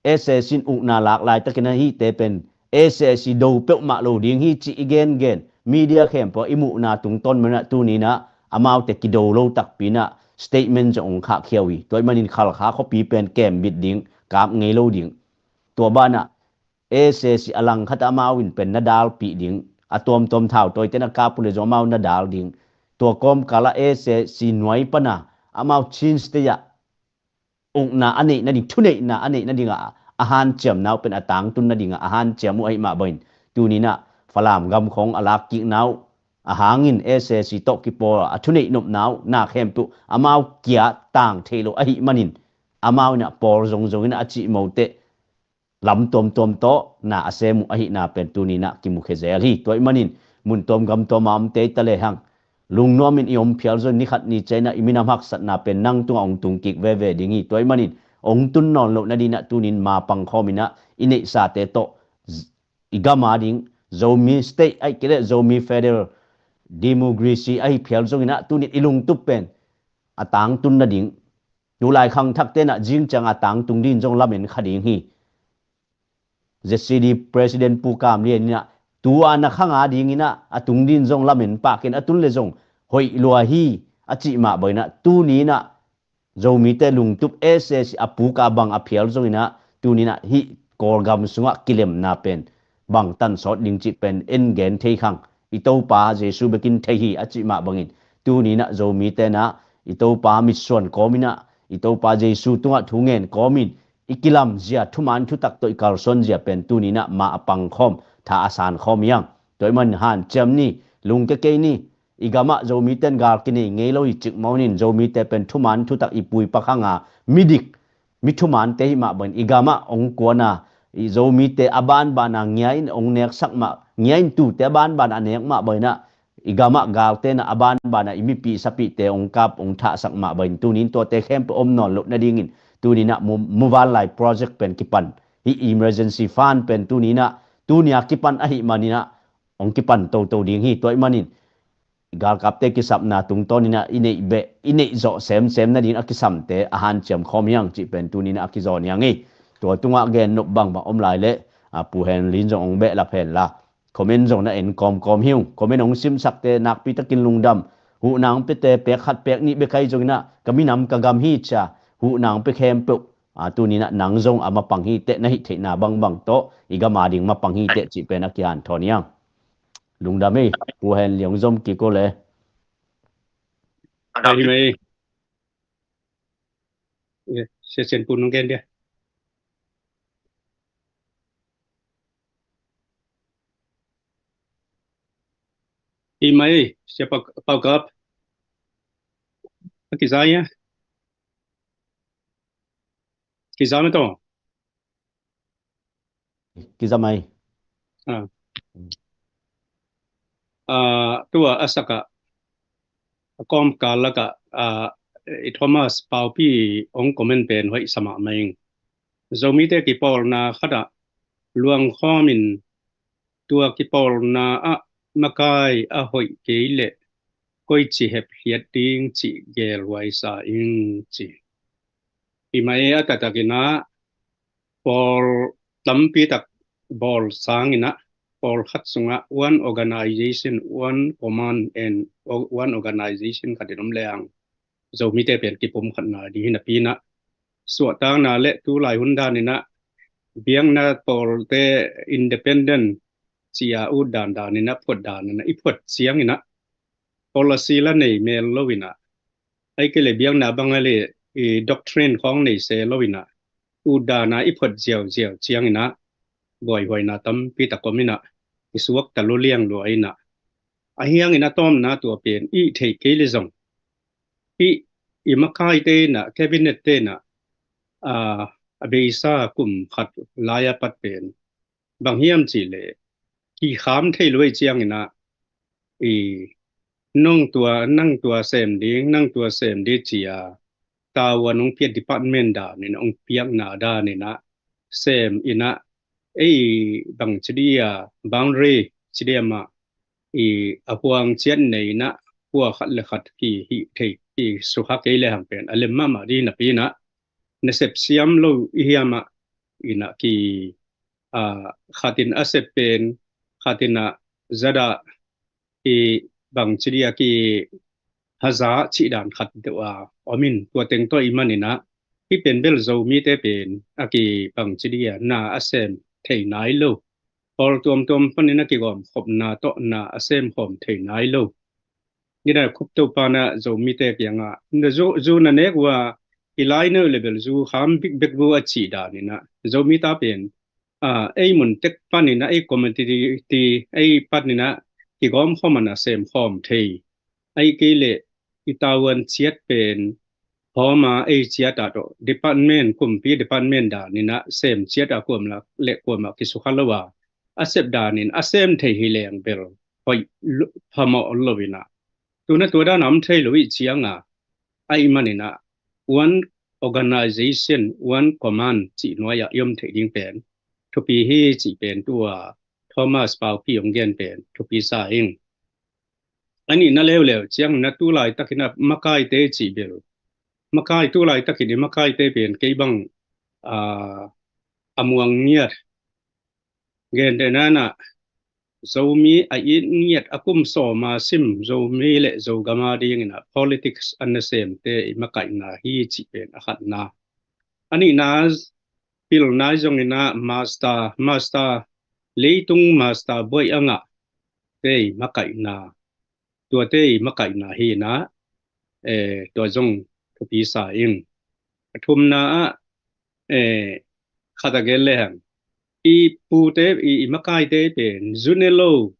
S A C in ukna lak laitakin ahite pen S A C do peuhmah lo ding hi cih i gengen media khempeuh i muhna tungtawn manah tuninah amaute kido lo takpi inah statement zong ong khahkhia uh hi. Tua ih manin Khalkha khuapi pen kembit ding, kap ngei lo ding. Tua banah S A C a langkhat amau in pen na dalpih ding, a tuamtuam thautawite na kap uh leh zong amau na dal ding. Tua kawmkalah S A C nuai pana amau Chin State ah ukna a neih nading, thuneihna a neih nadingah a hanciamna uh pen a tangtun nadingah a hanciam uh ahih mah bangin tuninah Falam gam khawng a lakkikna uh a hangin S A C tawh kipawl a thuneih nopna uh na khempeuh amau kia tang thei lo ahih manin amau inah pawl zongzong inah a cihmo teh lam tuamtuam tawh na a sem uh ahihna pen tuninah kimukhia zel hi. Tua ih manin mun tuam gam tuam a omte i ta lehang lungnuamin i om phial zong nikhat ni cianginah i minam haksatna pen nang tungah ong tung kik veve ding hi. Tua ih manin ong tun nawn loh nadinah tunin mapang khawminah i neihsate tawh i gam a ding Zomi State ahih kei leh Zomi Federal Democracy ahi phial zonginah tunin i lungtup pen a tangtun nading, tulai khangthakte inah zingciang a tangtung din zong lamen kha ding hi. Z C D President Pu Kam Lian inah tu a na khang a dinginah a tung din zong lamen pah ken a tun le zong hoih lua hi a cih mah banginah tuninah Zomite lungtup S A C a puk a bang a phial zonginah tuninah hih Kawlgam sungah kilemna pen bang tan sawt ding cih pen en gen thei khang i Topa Jesu bekin thei hi a cih mah bangin tuninah Zomite inah i Topa mitsuan kawminah i Topa Jesu tungah thu ngen kawmin i kilamzia thuman thutak tawh i kalsuanzia pen tuninah ma a pang khawm, tha a san khawm hi ang. Tua ahih manin hanciam ni, lungke kei ni. I gamah Zomite in gal kinei ngei lo hi cikmah un in, Zomite pen thuman thutak i pu i pa khanga midik, mi thumante hi mah bangin i gamah hong kuan a, i Zomite a banbana ngia in hong neksak mah, ngia in tute a banbana a nek mah bangin ah, i gamah galte in ah a banbana i mipi sapihte hong kap hong thahsak mah bangin tunin tuate khempeuh om nawn loh nadingin tunin ah mu-, muvanlai project pen kipan, hih emergency fund pen tunin ah, tuni a kipan ahih manin ah hong kipan toto ding hi. Tua ahih manin galkapte kisapna tungtawnin ah i neih beh, i neih zawh semsem nading a kisamte a hanciam khawm hi hang cih pen tunin ah a kizawn hi hang hi. Tua tungah gen nop bangbang om lai leh, a, Pu Henlin zong hong behlap hen la, comment zong na en kawmkawm hi ung. Comment hong simsakte nakpi takin lungdam. Huhna hong piate pek khat pek nih bek ahi zongin ah ka minam ka gam hi ci a huhna hong pia khempeuh, a, tunin ah nang zong a mapang hi teh, na hih theihna bangbang tawh i gam a ding mapang hi teh cih pen a kihanthawn hi hang. Lungdam ei, Pu Henlin hong zom kik o le. Hi mai. Eh, sia sian pu nung gen dia. Hi mai, sia pau, pau kap. Kizai ya. Kizai ma to. Kizam ai. Ah. Ah, tua a sakah, a kawmkal lakah, ah, i Thomas Paupi hong comment pen hoih sa mahmah ing. Zomite kipawlna khatah luangkhawmin tua kipawlna ah makai a hoih kei leh koici hephiat ding cih gelhuai sa ing ci. Hi mai, a taktakin ah pawl tampi tak bawl sangin ah, pawl khat sungah one organization, one command and o-, one organization khatin om leng Zomite pen kipum khatna ding hi napi in ah, suahtakna le tulai hun danin ah biakna pawlte independent ci a ut dandanin ah, phuat danin ah i phuat ciangin ah policy la nei mel loin ah, ahih kei leh biakna bang a le i doctrine khawng nei se loin ah, ut dana i phuat ziauziau ciangin ah buaihuaina tampi tak om in ah, i suak ta lua liang lua in ah, ahi hangin a tawmna tua pen i theih kei le zong, i, i makaite in ah, cabinet te in ah, a, a beisa kum khat lai a pat pen bang hiam cih leh kikham thei lua i ciangin ah, i nong tua, nang tua sem ding, nang tua sem ding ci a, tavuan hong piak department danin, hong piakna danin ah sem in ah, ei bang ci dih a, boundary ci dih a mah, i a huang ciat nei in ah, hua khat le khat kihih thei, kisukha kei le hang pen a lem mahmah dih napi in ah, nasep siam lo i hiam ah, in ah ki, a, khatin a sep pen, khatin ah zadah, i bang ci dih a ki haza cih dan khat deuh a om in, tua teng tawh i manin ah, hih pen bel Zomite pen a ki bang ci dih a na a sem thei nai lo, pawl tuamtuam panin a kigawmkhopna tawh na a sem khawm thei nai lo. Nidang khup to pan ah Zomite kiangah na zu, zu na nek uh a, i lai neu le bel zu kham bikbek uh a cih danin ah, Zomite pen, a, ei mun tek panin ah, ei community, ei panin ah kigawmkhawm a na sem khawm thei, ahih kei leh i tavuan ciat pen hawm a, ei ciat ah tawh department, kumpi department danin ah sem ciat a kuamah le kuamah kisukha lo a, a sep danin a sem thei hi leng bel hoih lo, phamawh lo in ah, tu in ah tua dan a om thei lo i ciang a, ahih manin ah one organization, one command cih nuai ah i om theih ding pen thupi hi cih pen tua Thomas Paupi hong gen pen thupi sa ing. A nihna leuleu ciangin ah tu laitakin ah makaite cih bel, makai tu laitakin i makaite pen kei bang, a, a muang ngiat. Gentehna in ah Zomi a it ngiat, a kum sawm a sim Zomi le Zogam a dingin ah politics a nasemte i makaihna hi cih pen a khatna. A nihna, pilna zongin ah master, master, leitung master buai a ngahte i makaihna, tuate i makaihna hi in ah, eh, tua zong thupi sa ing. A thumna ah, eh, khat a gen le hang, i pute, i, i makaite pen zu ne lo,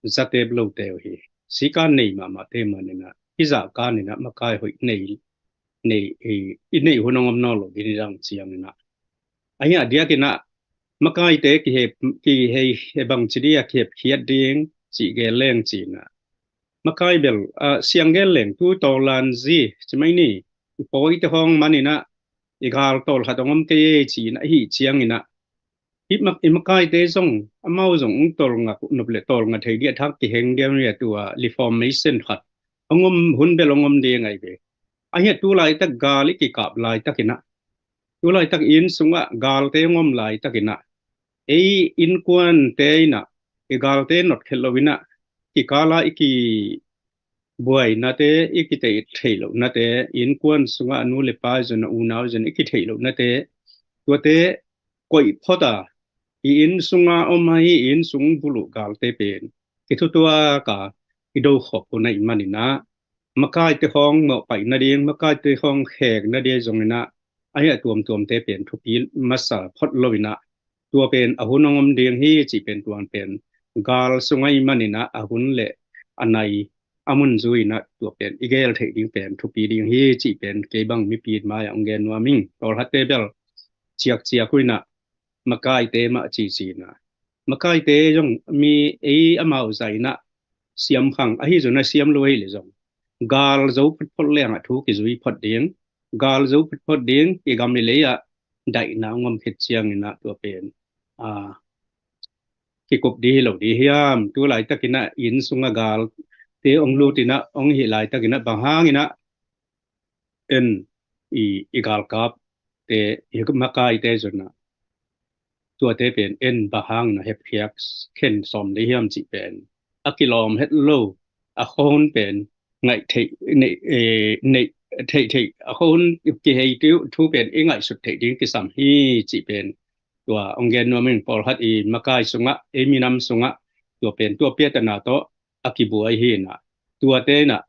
zatep lote uh hi. Sikan nei mahmahte maninah i zahkaninah makai hoih nei, nei i, i neih hun hong om nawn lo ding i dang cianginah. Ahi a diakinah makaite kihei, kihei he bangci dia kihepkhiat ding cih gel leng cinah makai bel, ah, siang gel leng tu tawlanzi ci mai ni, i pawite hong maninah i gal tawlkhat hong om kei ei cinah ahi cianginah i makaite zong amau zong ung tawlnga nop le tawlnga thei dia thak kiheng dia nia tua reformation khat hong om hun bel hong om ding ahi ve. Ahi a tu laitak gal i kikap laitakinah tu laitak inn sungah galte ngom laitakinah ei innkuante inah i galte notkhet loinah kikala i kibuainate i kiteih theih lohnate innkuan sungah nu le pa zon a unau zon i kitheih lohnate tuate koih phota i inn sunga om ahi i inn sung buluh galte pen kithutuaka i dokhop hun ahi maninah makaite khawng mawhpaih nading makaite khawng khek nading zonginah ahi a tuamtuamte pen thupi masa phot loinah tua pen a hun hong om ding hi cih pen tuan pen gal sung ahi maninah a hun le a nai a mun zuinah tua pen i gel theih ding pen thupi ding hi cih pen kei bang mipi mai-ah hong gen nuam ing. Tawlkhatte bel ciakciak uinah makaite mah cicinah makaite zong mi ei amau zainah siamkhang ahi zona siam lo ahi le zong gal zo photphot lengah thu kizui phot ding gal zo photphot ding i gam i lei-ah daihna ngom khit cianginah tua pen a kikup dih hi lo dih hiam tu laitakinah inn sunga galte ong lutinah ong hih laitakinah bang hanginah en i, i galkapte i makaite zonna tuate pen en bang hangna hepkhiak khen sawm dih hiam cih pen a kilawm het lo a khon pen ngaih theih neih, eh, neih theih theih a khon kihei tu thu pen i ngaihsut theih ding kisam hi cih pen tua ong gen nuam in pawlkhat i makai sungah ei minam sungah tua pen tua piatana tawh a kibuai hinah tuate inah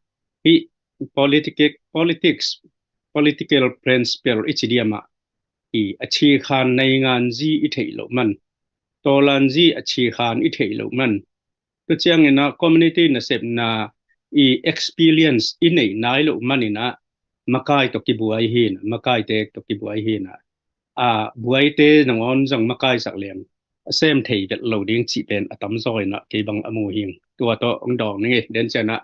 hih politic, politics, political principle i ci diamah i a cikhan nainganzi i theih loh man tawlanzi a cikhan i theih loh man tu cianginah community nasepna i experience i neih nai loh maninah makai tawh kibuai hinah makaite tawh kibuai hinah a buaite nangawn zong makaisak liang a sem thei vet lo ding cih pen a tamzaw inah kei bang a mu hing tua tawh ong dawng ning ei den cianah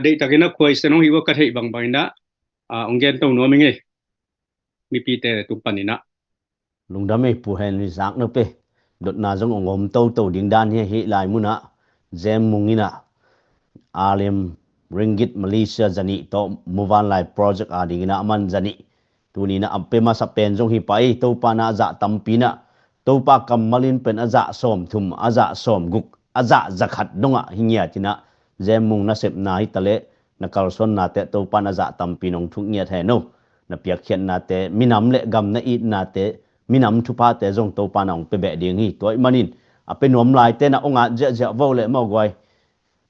deihtakinah khuaisen ong hi ua ka theih bangbanginah ong gen to nuam ing ei mipite tung paninah. Lungdam ei Pu Henry zak nop ei dotna zong ong om toto ding dan hi hih lai munah Jem Mung inah alem ringgit Malaysia zanih tawh muvanlai project a dinginah a man zanih tuninah a pe masa pen zong hi pai Topa na a zah tampinah Topa kammalin pen a zah sawm thum a zah sawm guk a zah zakhat dongah hi ngiatinah Jem Mung nasepna hitaleh na kalsuannate Topa na zah tampin ong thuk ngiat heno na piakkhiatnate minam le gam na itnate minam thuphate zong Topa na ong pe beh ding hi tua ih manin a pe nuam laite na ong at ziahziah vo le mawguai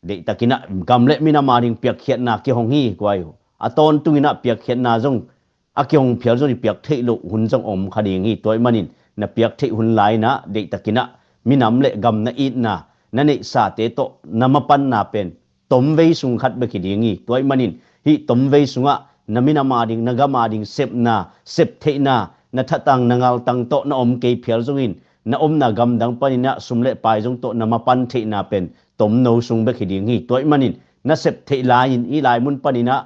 deihtakinah gam le minam a ding piakkhiatna kihong hi guai uh a tawntunginah piakkhiatna zong a kihong phial zong i piak theih loh hun zong om kha ding hi tua ih manin na piak theih hun lai inah deihtakinah minam le gam na itna na neihsate tawh na mapanna pen tomvei sung khat bek hi ding hi tua ih manin hih tomvei sungah na minam a ding na gam a ding sepna septheihna na thatang na ngaltang tawh na om kei phial zongin na omna gamdang paninah sum le pai zong tawh na mapan theihna pen tomno sung bek hi ding hi tua ih manin na sep theih lai-in i lai mun paninah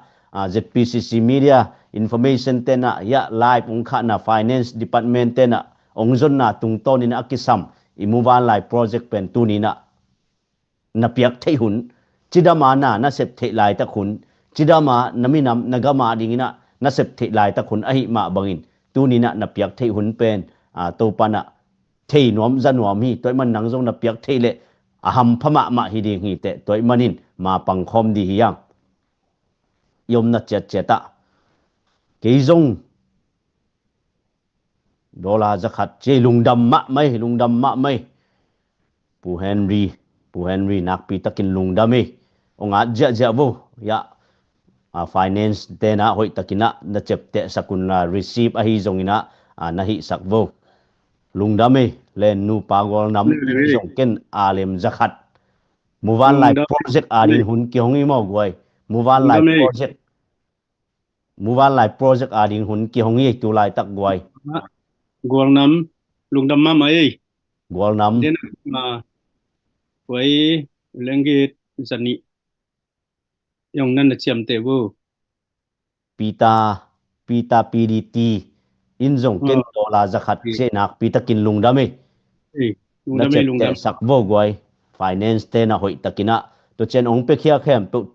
ZPCC media information tenah hiah live ong khahna finance department tenah ong zonna tungtawninah a kisam i muvanlai project pen tuninah na piak theih hun cidama na na sep theih laitak hun cidama na minam na gam a dinginah na sep theih laitak hun ahi mah bangin tuninah na piak theih hun pen Topa na thei nuam za nuam hi tua ih man nang zong na piak theih leh a hampha mahmah hi ding hi teh tua ih manin ma pangkhawm dih hi ang i omna ciatciatah kei zong dollar zakhat ci lungdam mahmah ei lungdam mahmah ei Pu Henry Pu Henry nakpi takin lungdam ei ong at ziahziah vo hiah finance tenah hoih takinah na cep tehsak unla receive ahi zonginah na hihsak vo lungdam ei len nupa gualnam zong ken alem zakhat Muvanlai Lungdam. Project a ding hun kihong hi maw guai? Muvanlai Lungdam ei. Project, Muvanlai project a ding hun kihong hi ei tu laitak guai. Gualnam, lungdam mahmah ei. Gualnam. Dena ma, guai, lenggit, zanih. Yong nan na ciamteh bu. Peter, Peter P D T in zong ken dollar zakhat ciai nakpi takin lungdam ei. Ei, lungdam ei, lungdam. Na ciaptehsak vo guai. Finance te na hoih takin ah. Tua cian ong pia khia khempeuh.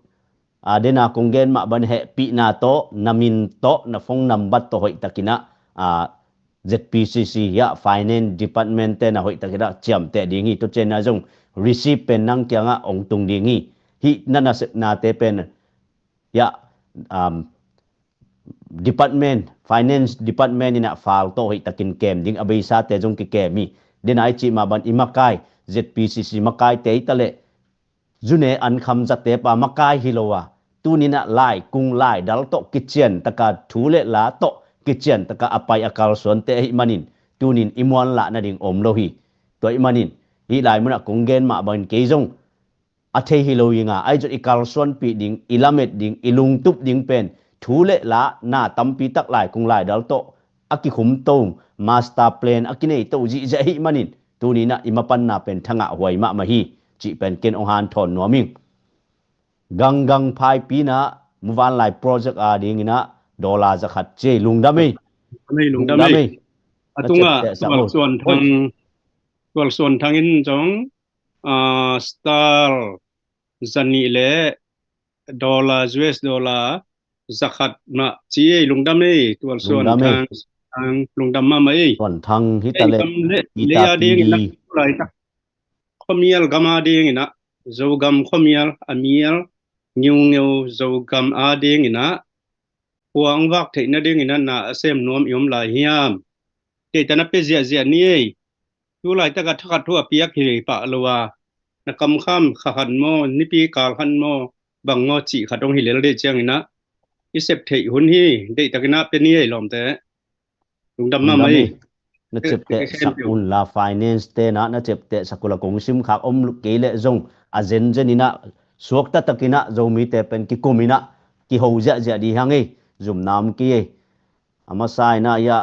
A, dena kong gen mah ban hehpihna tawh, na min tawh, na phone number tawh hoih takin ah. A, Z P C C, ya, finance department te na hoih takin ah ciamteh ding hi. Tua cian na zong receipt pen nang kiangah ong tung ding hi. Hih na nasepnate pen ya, um, department, finance department in ah file tawh hoih takin kem ding a beisate zong kikem hi. Dena i cih mah ban i makai, Z P C C makaite i taleh, zune an kham zate pa makai hi lo a. Tunin ah lai kung lai dal tawh kician taka thu le la tawh kician taka a pai a kalsuante ahih manin. Tunin i muanlah nading om lo hi. Tua ahih manin, hih lai munah kong gen mah bangin kei zong a thei hi lo hi nga, ahi zong i kalsuanpih ding, i lamet ding, i lungtup ding pen, thu le la, na tampi tak lai kung lai dal tawh, a kikhum to, master plan, a kinei to, zihziah ahih manin, tuninah i mapanna pen thangah huai mahmah hi, cih pen ken ong hanthawn nuam ing. Ganggang phaipinah, Muvanlai project a dinginah, dollar zakhat ciai, lungdam ei. Lungdam ei, lungdam ei. Lungdam ei. A tungah, tual suan thang, tual suan thang in zong, ah, star zanih le dollar, U S dollar zakhat mah ci ei, lungdam ei, tual suan thang, lungdam mahmah ei. Suan thang hi ta le, gam le, lei a ding in ah, lai tak. Khuamial gam a ding in ah, Zogam khuamial, a mial, ngiungeu Zogam a ding in ah, khua ang vak theih nading in ah, na a sem nuam i om lai hiam? Kei tan a pia ziahziah ni ei. Tu laitak a thakhat thu a piak hi pah lo a, na kamkham kha khan maw, nipi kal khan maw, bang maw cih khat hong hi lel deih ciangin ah, i sep theih hun hi, deihtakin ah pia ni ei lawmte. Lungdam mahmah ei. Na ciaptehsak un la finance te na, na ciaptehsak un la kong sim khak om kei leh zong a zenzen in ah, suakta takin ah, Zomite pen kikum in ah, kiho ziahziah dih hang ei, zumna om kei ei. A masa in ah, ya,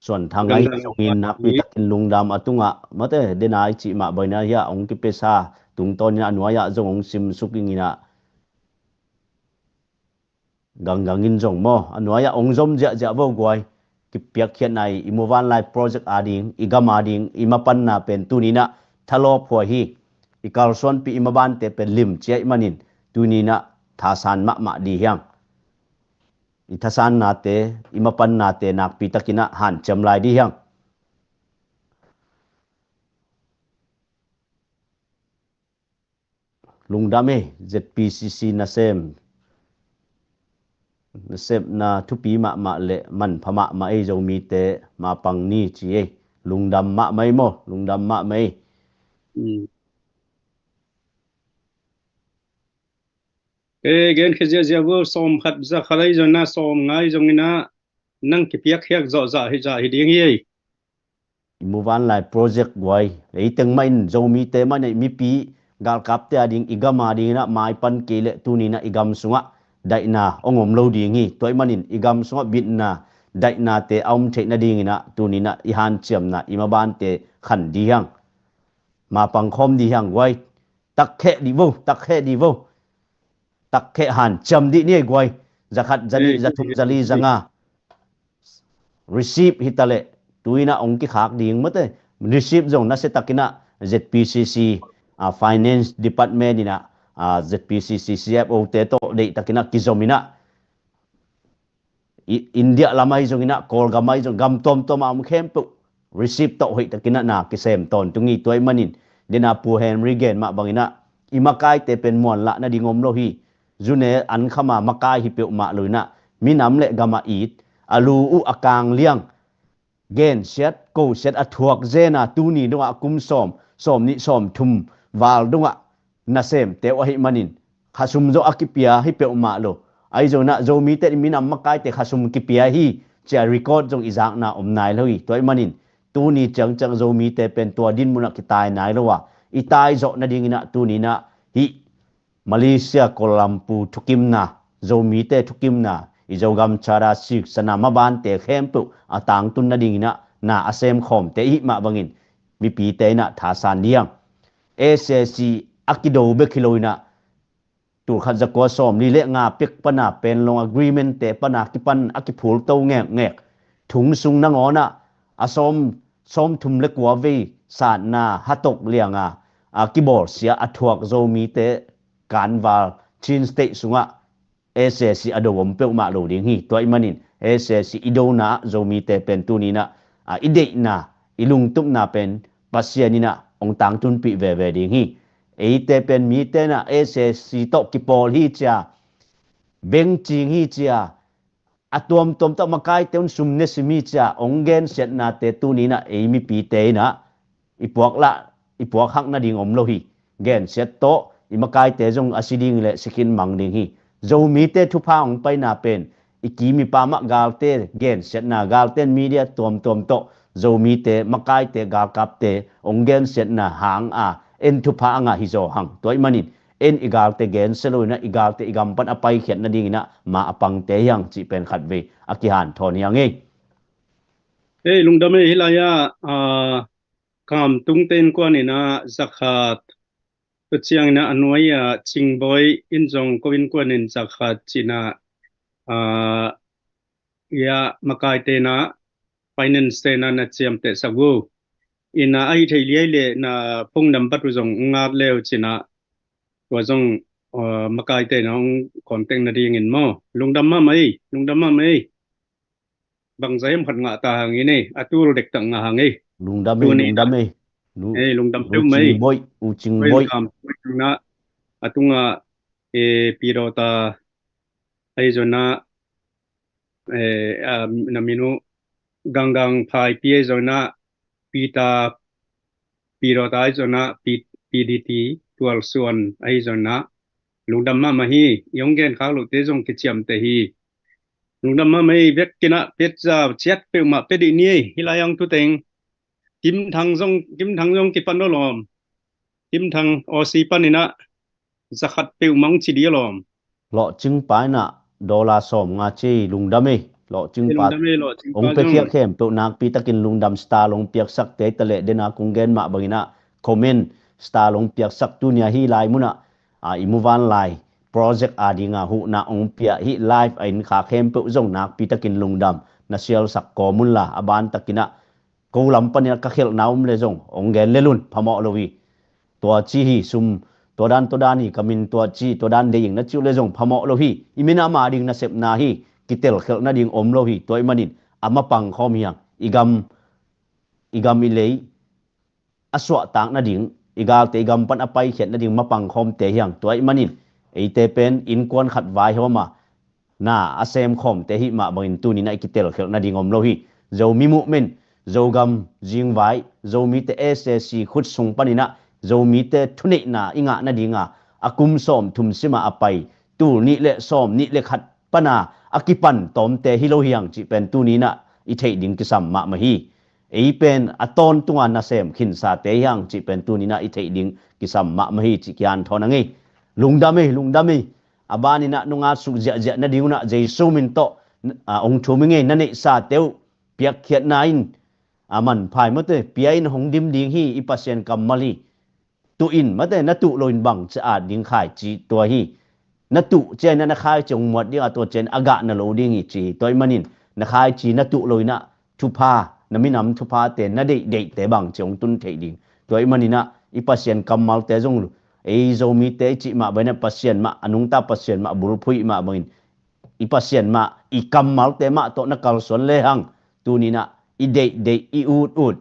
suan thang ahi zongin nakpi takin lungdam a tungah, mate, dena i cih mah bangin ah, ya, ong kipesa, tungtawn in ah, a nuai ah zong ong simsuk ing in ah, ganggang in zong maw, a nuai ah ong zom ziahziah vo guai. Kipiakkhiatna i, i Muvanlai project a ding, i gam a ding, i mapanna pen tuninah thalawp huai hi. I kalsuanpih i mabante pen limci ahih manin tuninah thasan mahmah dih hiang. I thasannate, i mapannate nakpi takin ah hanciam lai dih hiang. Lungdam ei, Z P C C nasem. Nasepna thupi mahmah le manpha mahmah ei, Zomite mapang ni ci ei. Lungdam mahmah ei maw, lungdam mahmah ei. Mm. E, gen khia ziahziah vo, sawm khat za khat ahi zong na, sawm nga ahi zongin ah, nang kipiak khiak zawh zah hi zah hi ding hi ei. I Muvanlai project guai, ei teng mah in Zomite mah in ah, mipi galkapte a ding, i gam a dingin ah, maipan kei leh tuninah i gam sungah daihna ong om lo ding hi. Tua ahih manin i gam sungah bitna, daihnate a om theih nadingin ah, tuninah i hanciamna, i mabante khan dih hiang. Mapang khawm dih hiang guai. Takkhe dih vo, takkhe dih vo. Takkhe hanciam dih ni ei guai. Zakhat, zanih, zathum, zali, zanga. Receipt hi ta leh, tuinah ong kikhak ding mate. Receipt zong nasia takinah Z P C C, ah, Finance Department inah, ah, Z P C C C F O te tawh deih takinah kizom inah. I, India lam ahi zonginah, Kawlgam ahi zong, gam tuamtuam a om khempeuh receipt tawh hoih takinah na kisem tawntung hi. Tua ahih manin, dena Pu Henry gen mah banginah, i makaite pen muanlah nading om lo hi. Zune an khama makai hi peuhmah lo inah, minam le gam a it, a lu uh a kangliang, gensiat kosiat a thuak zena tuni dongah a kum sawm, sawm nih sawm thum val dongah nasemte uh ahih manin, khasum zong a kipia hi peuhmah lo. Ahi zonginah Zomite in minam makaite khasum kipia hi, cia record zong i zakna om nai lo hi. Tua ahih manin, tuni ciangciang Zomite pen tua din munah kitai nai lo a, i taizawh nadinginah tuninah hih Malaysia Kuala Lumpur thukimna, Zomite thukimna, i Zogam Charter Six sana mabante khempeuh a tangtun nadinginah na a semkhawmte ihih mah bangin mipite inah thasan dihang. S A C a kido bek hi loinah tulkhat zakua sawmli le nga pek pana Panglong Agreement-te pana kipan a kiphulto ngekngek thung sung nangawnah a sawm, sawmthum le kua vei satna hatok lianga a kibawlsia a thuak Zomite kanval Chin State sungah S A C a do om peuhmah lo ding hi. Tua ih manin S A C i dona ah Zomite pen tuninah a i deihna, i lungtupna pen Pasian inah hong tangtunpih veve ding hi. Eite pen mite inah S A C tawh kipawl hi cia, bengcing hi cia, a tuamtuam tawh makaite un sum ne sim hi cia hong gensiatnate tuninah ei mipite inah i puak lah, i puak hak nading om lo hi. Gensiat tawh i makaite zong a si ding le sikhin mang ding hi. Zomite thupha hong paina pen i kim i pam ah galte gensiatna, galte in media tuamtuam tawh Zomite, makaite, galkapte hong gensiatna hang a en thupha a ngah hi zaw hang. Tua ih manin en i galte gensia loinah i galte i gam pan a paikhiat nadinginah ma a pangte hiang cih pen khatvei a kihanthawn hiang ei. Ei, lungdam ei. Hih lai-ah, ah, Kamtungte innkuan inah zakhat, tua cianginah a nuai-ah Cingbawi in zong ko innkuan in zakhat cinah, ah, ia makaite inah finance-te inah na ciamtehsak uh. Inah a hi thei liai le na phone number uh zong ngat leu cinah tua zong, ah, makaite inah hong contact nadingin maw. Lungdam mahmah ei, lungdam mahmah ei. Bangza hiam khat ngah ta hang in ei, a tul dektak ngah hang ei. Lungdam ei, lungdam ei. Ei, lungdam peuh mei. Cingbawi, U Cingbawi. Kam, a tungah, eh, Pidawta, ahi zonah, eh, ah, na min uh, Ganggang Phaipi ahi zonah, Pita, Pidawta ahi zonah, P-, P D T, Tualsuan ahi zonah, lungdam mahmah hi. I hong genkhak lohte zong kiciamteh hi. Lungdam mahmah hi. Bek kinah petza ciat peuhmah pe dih ni ei. Hih lai-ah hong tuteng Kimthang zong, Kimthang zong kipan aw lawm. Kimthang Aussie paninah zakhat peuhmah hong ci dih aw lawm. Lawhcingpa inah dollar sawmnga ci ei, lungdam ei. Lawhcingpa, lungdam ei, lawhcingpa hong piakhiat khempeuh nakpitakin lungdam. Star long piaksakte i taleh dena kong gen mah banginah comment, star long piaksak tunia hih lai munah, ah, i muvanlai project a dinga huhna hong pia hih live a innkha khempeuh zong nakpitakin lungdam. Na sialsak kawm unla a bantakinah ko lam paninah ka khelhna om le zong hong gen lel un, phamawh lo hi. Tua ci hi, sum tua dan tua dan hi, ka min tua ci, tua dan dei ing na ci uh le zong phamawh lo hi. I min a ma ding nasepna hi. Kitelkhelh nading om lo hi. Tua ih manin a mapang khawm hiang. I gam, i gam i lei a suahtak nading, i galte i gam pan a paikhiat nading mapang khawmte hiang. Tua ih manin eite pen innkuan khat vaihawm a na a semkhawmte hih mah bangin tuninah i kitelkhelh nading om lo hi. Zomi movement, Zogam zingvai, Zomite S A C khut sung paninah Zomite thuneihna i ngah nadinga a kum sawmthum sima a pai tul nih le sawmnih le khat pana a kipan tawmte hi lo hiang cih pen tuninah i theih ding kisam mahmah hi. Ei pen a tawntunga nasem khinsate hiang cih pen tuninah i theih ding kisam mahmah hi cih kihanthawn a ngei. Lungdam ei, lungdam ei. A baninah nunga suk ziahziah nading unah Jesu min tawh, ah, hong thum i ngei. Na neihsate uh piakkhiatna in a manphai mawte pia in hong dim ding hi. I Pasian kammal hi. Tuh in mate, na tuh loin bang ci at ding khaici tua hi. Na tuh ciainah na khaici hong muat ding a, tua cian a gah na lo ding hi ci hi. Tua ih manin na khaici na tuh loinah thupha, na minam thuphate, na deihdeihte bang ci hong tun theih ding. Tua ih maninah i Pasian kammalte zong ei Zomite i cih mah bainah Pasian mah, a nungta Pasian mah, bulphuh ih mah bangin i Pasian mah i kammalte mah tawh na kalsuan lehang tuninah i deihdeih, i utut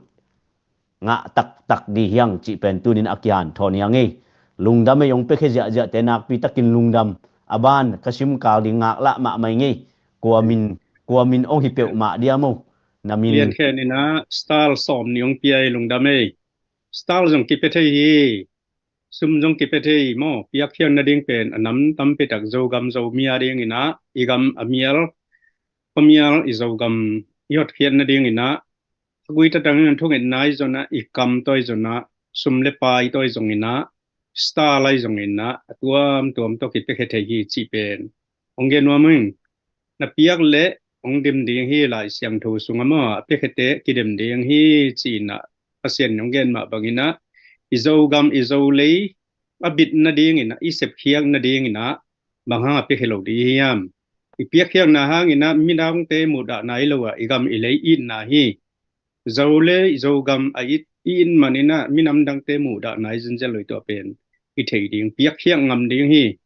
ngah taktak dih hiang cih pen tunin a kihanthawn hiang ei. Lungdam ei, hong piakhia ziahziahte nakpitakin lungdam. A ban ka simkal ding ngaklah mahmah ing ei. Kua min, kua min hong hi peuhmah diam o. Na min. Lian khen inah star sawm nih hong pia ei, lungdam ei. Star zong kipia thei hi. Sum zong kipia thei hi maw. Piakkhiat nading pen a nam tampitak Zogam Zomi a dinginah i gam a mial, khuamial i Zogam i hotkhiat nadinginah a gui tatang in thungetna ahi zonah, i kam tawh ahi zonah, sum le pai tawh ahi zongin ah, star lai zongin ah, a tuamtuam tawh kipiakhia thei hi cih pen hong gen nuam ing. Na piak leh hong dim ding hi, Lai Siangtho sungah maw, a piakhiate kidim ding hi ci-in ah, Pasian in hong gen mah bangin ah, i Zogam, i Zolei a bit nadingin ah, i sepkhiak nadingin ah, bang hang a piakhia lo ding hiam? I piakkhiakna hangin ah midangte muhdahna hi lo ah, i gam i lei itna hi. Zolei, Zogam a it, i it manin ah minam dangte muhdahna hi zenzen lo hi. Tua pen i thei ding, piakkhiak ngam ding hi,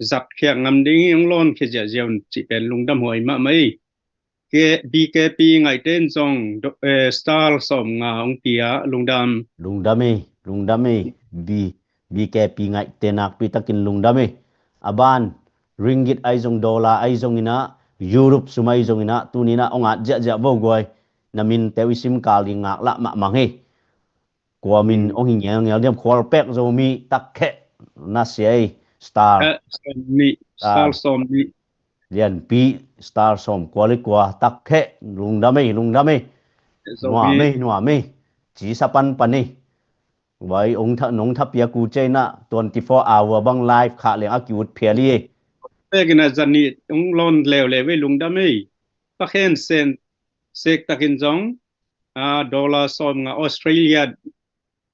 zatkhiak ngam ding hi, hong lawnkhia ziahziah un cih pen lungdam huai mahmah hi. K-, B K P ngaihte in zong do-, eh, star sawmnga hong pia, lungdam. Lungdam hi, lungdam hi. B-, B K P ngaihte nakpi takin lungdam hi. A ban, ringgit ahi zong, dollar ahi zongin ah, Europe sum ahi zongin ah, tuni-in ah hong at ziahziah vo guai. Na minte uh i sim kal ding ngaklah mahmah hi. Kua min hong hi ngelngel diam? Khualpek Zomi, takkheh, na sia ei, star. Eh, sawmnih, star. Star sawmnih. Lianpi, star sawmkua le kua, takkheh, lungdam ei, lungdam ei. Zomi. Nuam ei, nuam ei. Cisa panpan ei. Vai, hong tha, nong tha piak uh ciangin ah, twenty-four hour bang live khah leng a ki-ut phial hi ei. Pekin ah zanih hong lawn leuleu ei, lungdam ei. Pakhen Sen, Sek takin zong, ah, dollar sawmnga, Australia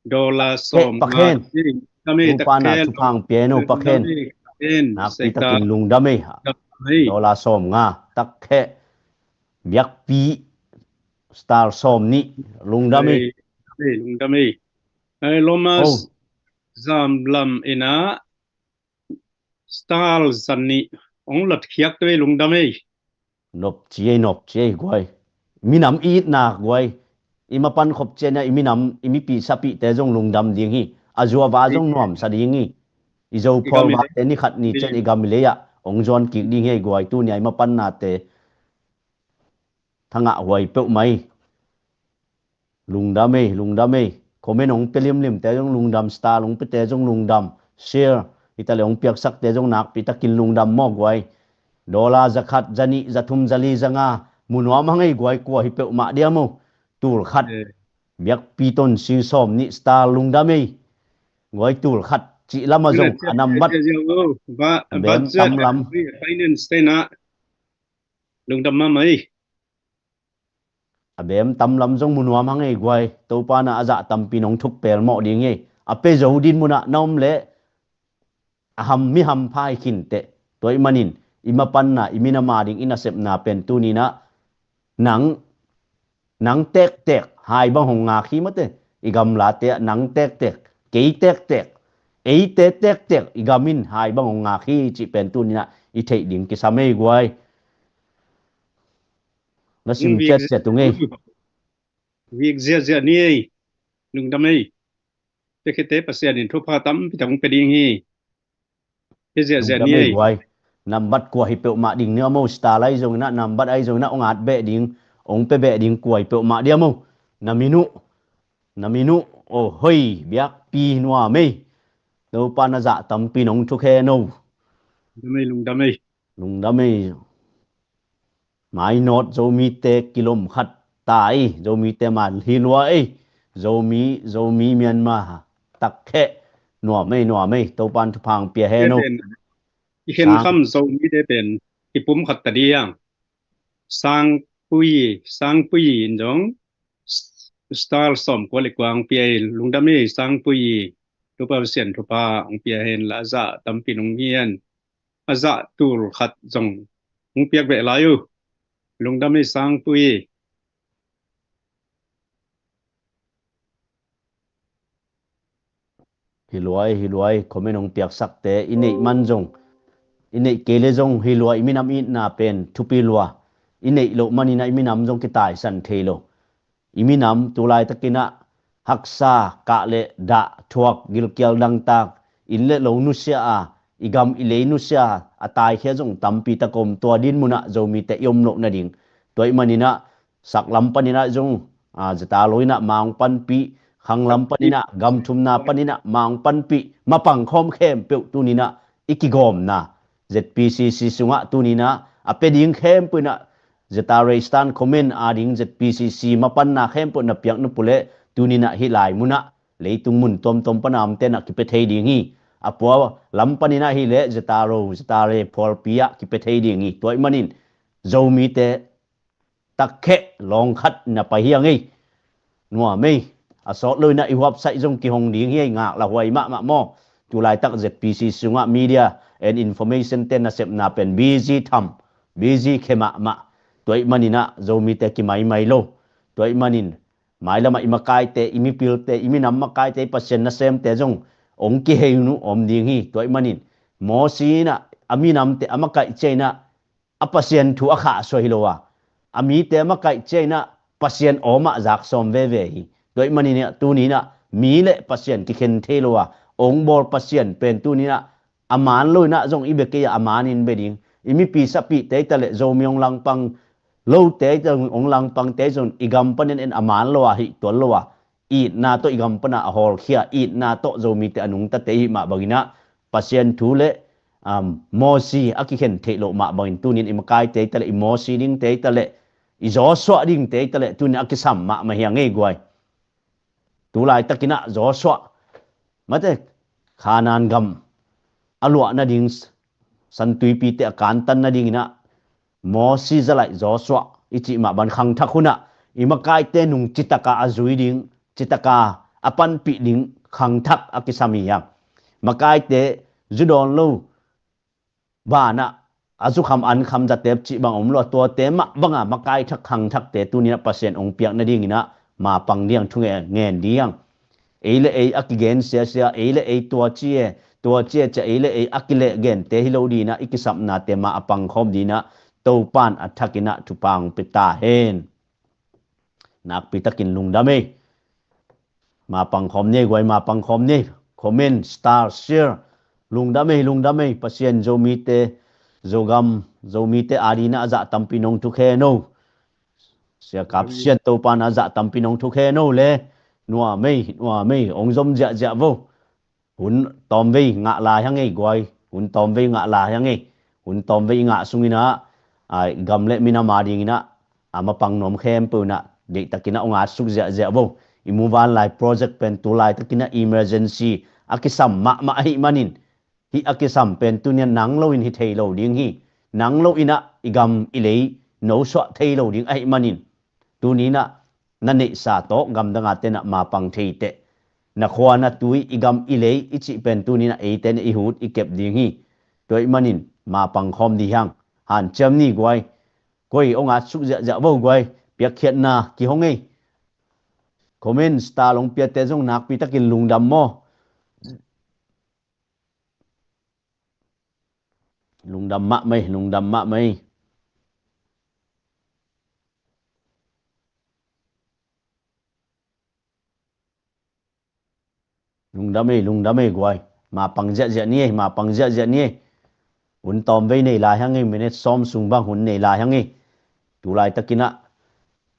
dollar sawmnga. Pakhen. Lungdam ei, takkheh. Topa'n ah thupha hong pia hen aw, Pakhen. Lungdam ei, Pakhen. Nakpi takin lungdam ei. Lungdam ei. Dollar sawmnga, takkheh. Biakpi, star sawmnih, lungdam ei. Ei, lungdam ei. Ei, Lomas Zamlam in ah, star zanih hong latkhiak tawh ei, lungdam ei. Nop ci ei, nop ci ei guai. Minam i itna guai. I mapan khop ciangin ah i minam, i mipi sapihte zong lungdam ding hi. A zuava zong nuamsa ding hi. I Zophual vate ni khat ni ciang i gam i lei ah hong zuan kik ding hi ei guai, tuni-a i mapannate. Thangah huai peuhmah ei. Lungdam ei, lungdam ei. Comment hong pia limlimte zong lungdam, star hong piate zong lungdam. Share, hi ta leh hong piaksakte zong nakpi takin lungdam maw guai. Dollar za khat, za nih, za thum, za li, za nga, mu nuam hang ei guai, kua hi peuhmah diam aw. Tul khat. Eh. Biakpi Tonsing sawmnih, star lungdam ei. Guai, tul khat cih lamah zong a nambat. Ba, a bem budget, tam lam. Finance te in ah lungdam mahmah ei. A bem tam lam zong mu nuam hang ei guai. Topa'n ah a zah tampi in hong thuk pelmawh ding ei. A pia zo din munah na om leh a ham, mi hampha hi khinteh. Tua ahih manin i mapanna, i minam ading i nasepna pen tuni-in ah nang, nang tektek hai bang hong ngak hi mate. I gamlate ah nang tektek, kei tektek, eite tektek i gam in hai bang hong ngak hi cih pen tuni-in ah i theih ding kisam ei guai. Na sim ciatciat tung ei. Vik ziahziah ni ei. Lungdam ei. Piakkhiate Pasian in thupha tampi tak hong pia ding hi. Pia ziahziah ni ei. Nambat kua hi peuhmah ding ni a maw, star ahi zongin ah, nambat ahi zongin ah, hong at beh ding, hong pia beh ding kua hi peuhmah diam aw. Na min uh, na min uh, aw hoi, biakpi nuam ei. Topa'n a zah tampi in hong thuk hen aw. Lungdam ei, lungdam ei. Lungdam ei. Mainawt Zomite kilom khat ta ei, Zomite man hi lua ei. Zomi, Zomi Myanmar, takkheh. Nuam ei, nuam ei, Topa'n thupha hong pia hen aw. I khenkham Zomite pen kipum khat ta ding. Sangpui, Sangpui in zong star sawmkua le kua hong pia ei, lungdam ei Sangpui. Topa Pasian thupha hong pia hen la, a zah tampi in hong hi hen. A zah tul khat zong hong piak beh lai uh. Lungdam ei Sangpui. Hi lua ei, hi lua ei, comment hong piaksakte i neih man zong, i neih kei leh zong hi lua, i minam itna pen thupi lua. I neih loh manin ah i minam zong kitaisan thei lo. I minam tu laitakin ah haksa, kah le dah, thuak, gilkial dangtak, inn le lo nusia a, i gam i lei nusia a, a taikhia zong tampi tak om. Tua din munah Zomite i om loh nading. Tua ahih manin ah saklam panin ah zong, a, Zeta lo in ah ma hong panpih, khanglam panin ah, gam thumna panin ah ma hong panpih, mapang khawm khempeuh tuni-in ah i kigawmna Z P C C sungah tuni-in ah a pia ding khempeuh in ah, Zeta Reistan comment ading Z P C C mapanna khempeuh na piak nop uh leh tuni-in ah hih lai munah leitung mun tuamtuam pana omte na kipia thei ding hi. A pua lam panin ah hi leh ZRO, ZRA phualpi ah kipia thei ding hi. Tua ahih manin Zomite takkhe lawng khat na pai hi a ngei. Nuam ei. A sawt lo in ah i huapsaih zong kihong ding hi a, i ngaklah huai mahmah maw. Tulaitak ZPC sungah media and information te nasepna pen busy tham, busy khe mahmah. Tua ahih manin ah Zomite kimaimai lo. Tua ahih manin mailamah i makaite, i mipilte, i minam makaite, i Pasian nasemte zong ong kihei uh om ding hi. Tua ahih manin Mosi in ah a minamte a makaih ciang in ah a Pasian thu a khahsuah hi lo a, a mite a makaih ciang in ah Pasian awmah zak sawm veve hi. Tua ahih manin ah tuni in ah mi le Pasian kikhen thei lo a, ong bawl Pasian pen tuni in ah a man lo in ah zong i bia kei a, a man in bia ding. I mipi sapihte hi ta leh, Zomi ong langpang lote hi ta, ong langpangte hi zong i gam panin en a man lo a, hih tuan lo a, itna tawh i gam pana a hawlkhia, itna tawh Zomite a nungtate i hih mah bangin ah Pasian thu le, um, Mosi a kikhen theih loh mah bangin tunin i makaite hi ta leh, i Mosi dingte hi ta leh, i Joshua dingte hi ta leh, tunin a kisam mahmah hi a ngei guai. Tulaitakin ah Joshua, mate, Kanaan gam a luah nading, San Tuipite a kantan nadingin ah Mosi zalaih Joshua i cih mah bang khangthak hun ah i makaite nung citaka a zui ding, citaka a panpih ding khangthak a kisam hi a. Makaite zu dawn lo banah a zukham ankham zatep cih bang om lo a, tuate mah banga makai thak khangthakte tuninah Pasian ong piak nadinginah mapang diang thunge ngen diang. Ei le ei a kigen siasia, ei le ei tua ci e, tua ci e cia ei le ei a kileh gente hi lo dinah i kisapnate mah a pangkhawm dinah Topan a thakinah thupha ong pia ta hen. Nakpitakin lungdam ei. Mapang khawm ni ei guai, mapang khawm ni ei. Comment, star, share. Lungdam ei, lungdam ei. Pasian Zomite, Zogam, Zomite adinah a zah tampi nong thukhe no. Siakap Sian Topan a zah tampi nong thukhe no le. Nuam ei, nuam ei. Ong zom ziahziah vo. Hun tawmvei ngah lai hang ei guai. Hun tawmvei ngah lai hang ei. Hun tawmvei i ngah sunginah, a, gam le minam a dinginah a mapang nuam khempeuh inah deihtakinah ong atsuk ziahziah vo. I muvanlai project pen tulaitakinah emergency a kisam mahmah ahih manin, hih a kisam pen tunia nang loin hi thei lo ding hi. Nang loinah i gam i lei nosuah thei lo ding ahih manin, tuninah na neihsa tawh gamdanga tenah mapang theiteh. Na khua na tui i gam i lei i cih pen tuninah eitenah i hut i kep ding hi. Tua ih manin mapang khawm dih hang. Hanciam ni guai. Koi ong atsuk ziahziah vo guai. Piakkhiatna kihong ei. Comment, star ong piate zong nakpitakin lungdam maw. Lungdam mahmah ei, lungdam mahmah ei. Lungdam ei, lungdam ei guai. Mapang ziahziah ni ei, mapang ziahziah ni ei. Hun tawmvei nei lai hang ei, minute sawm sung bang hun nei lai hang ei. Tulaitakinah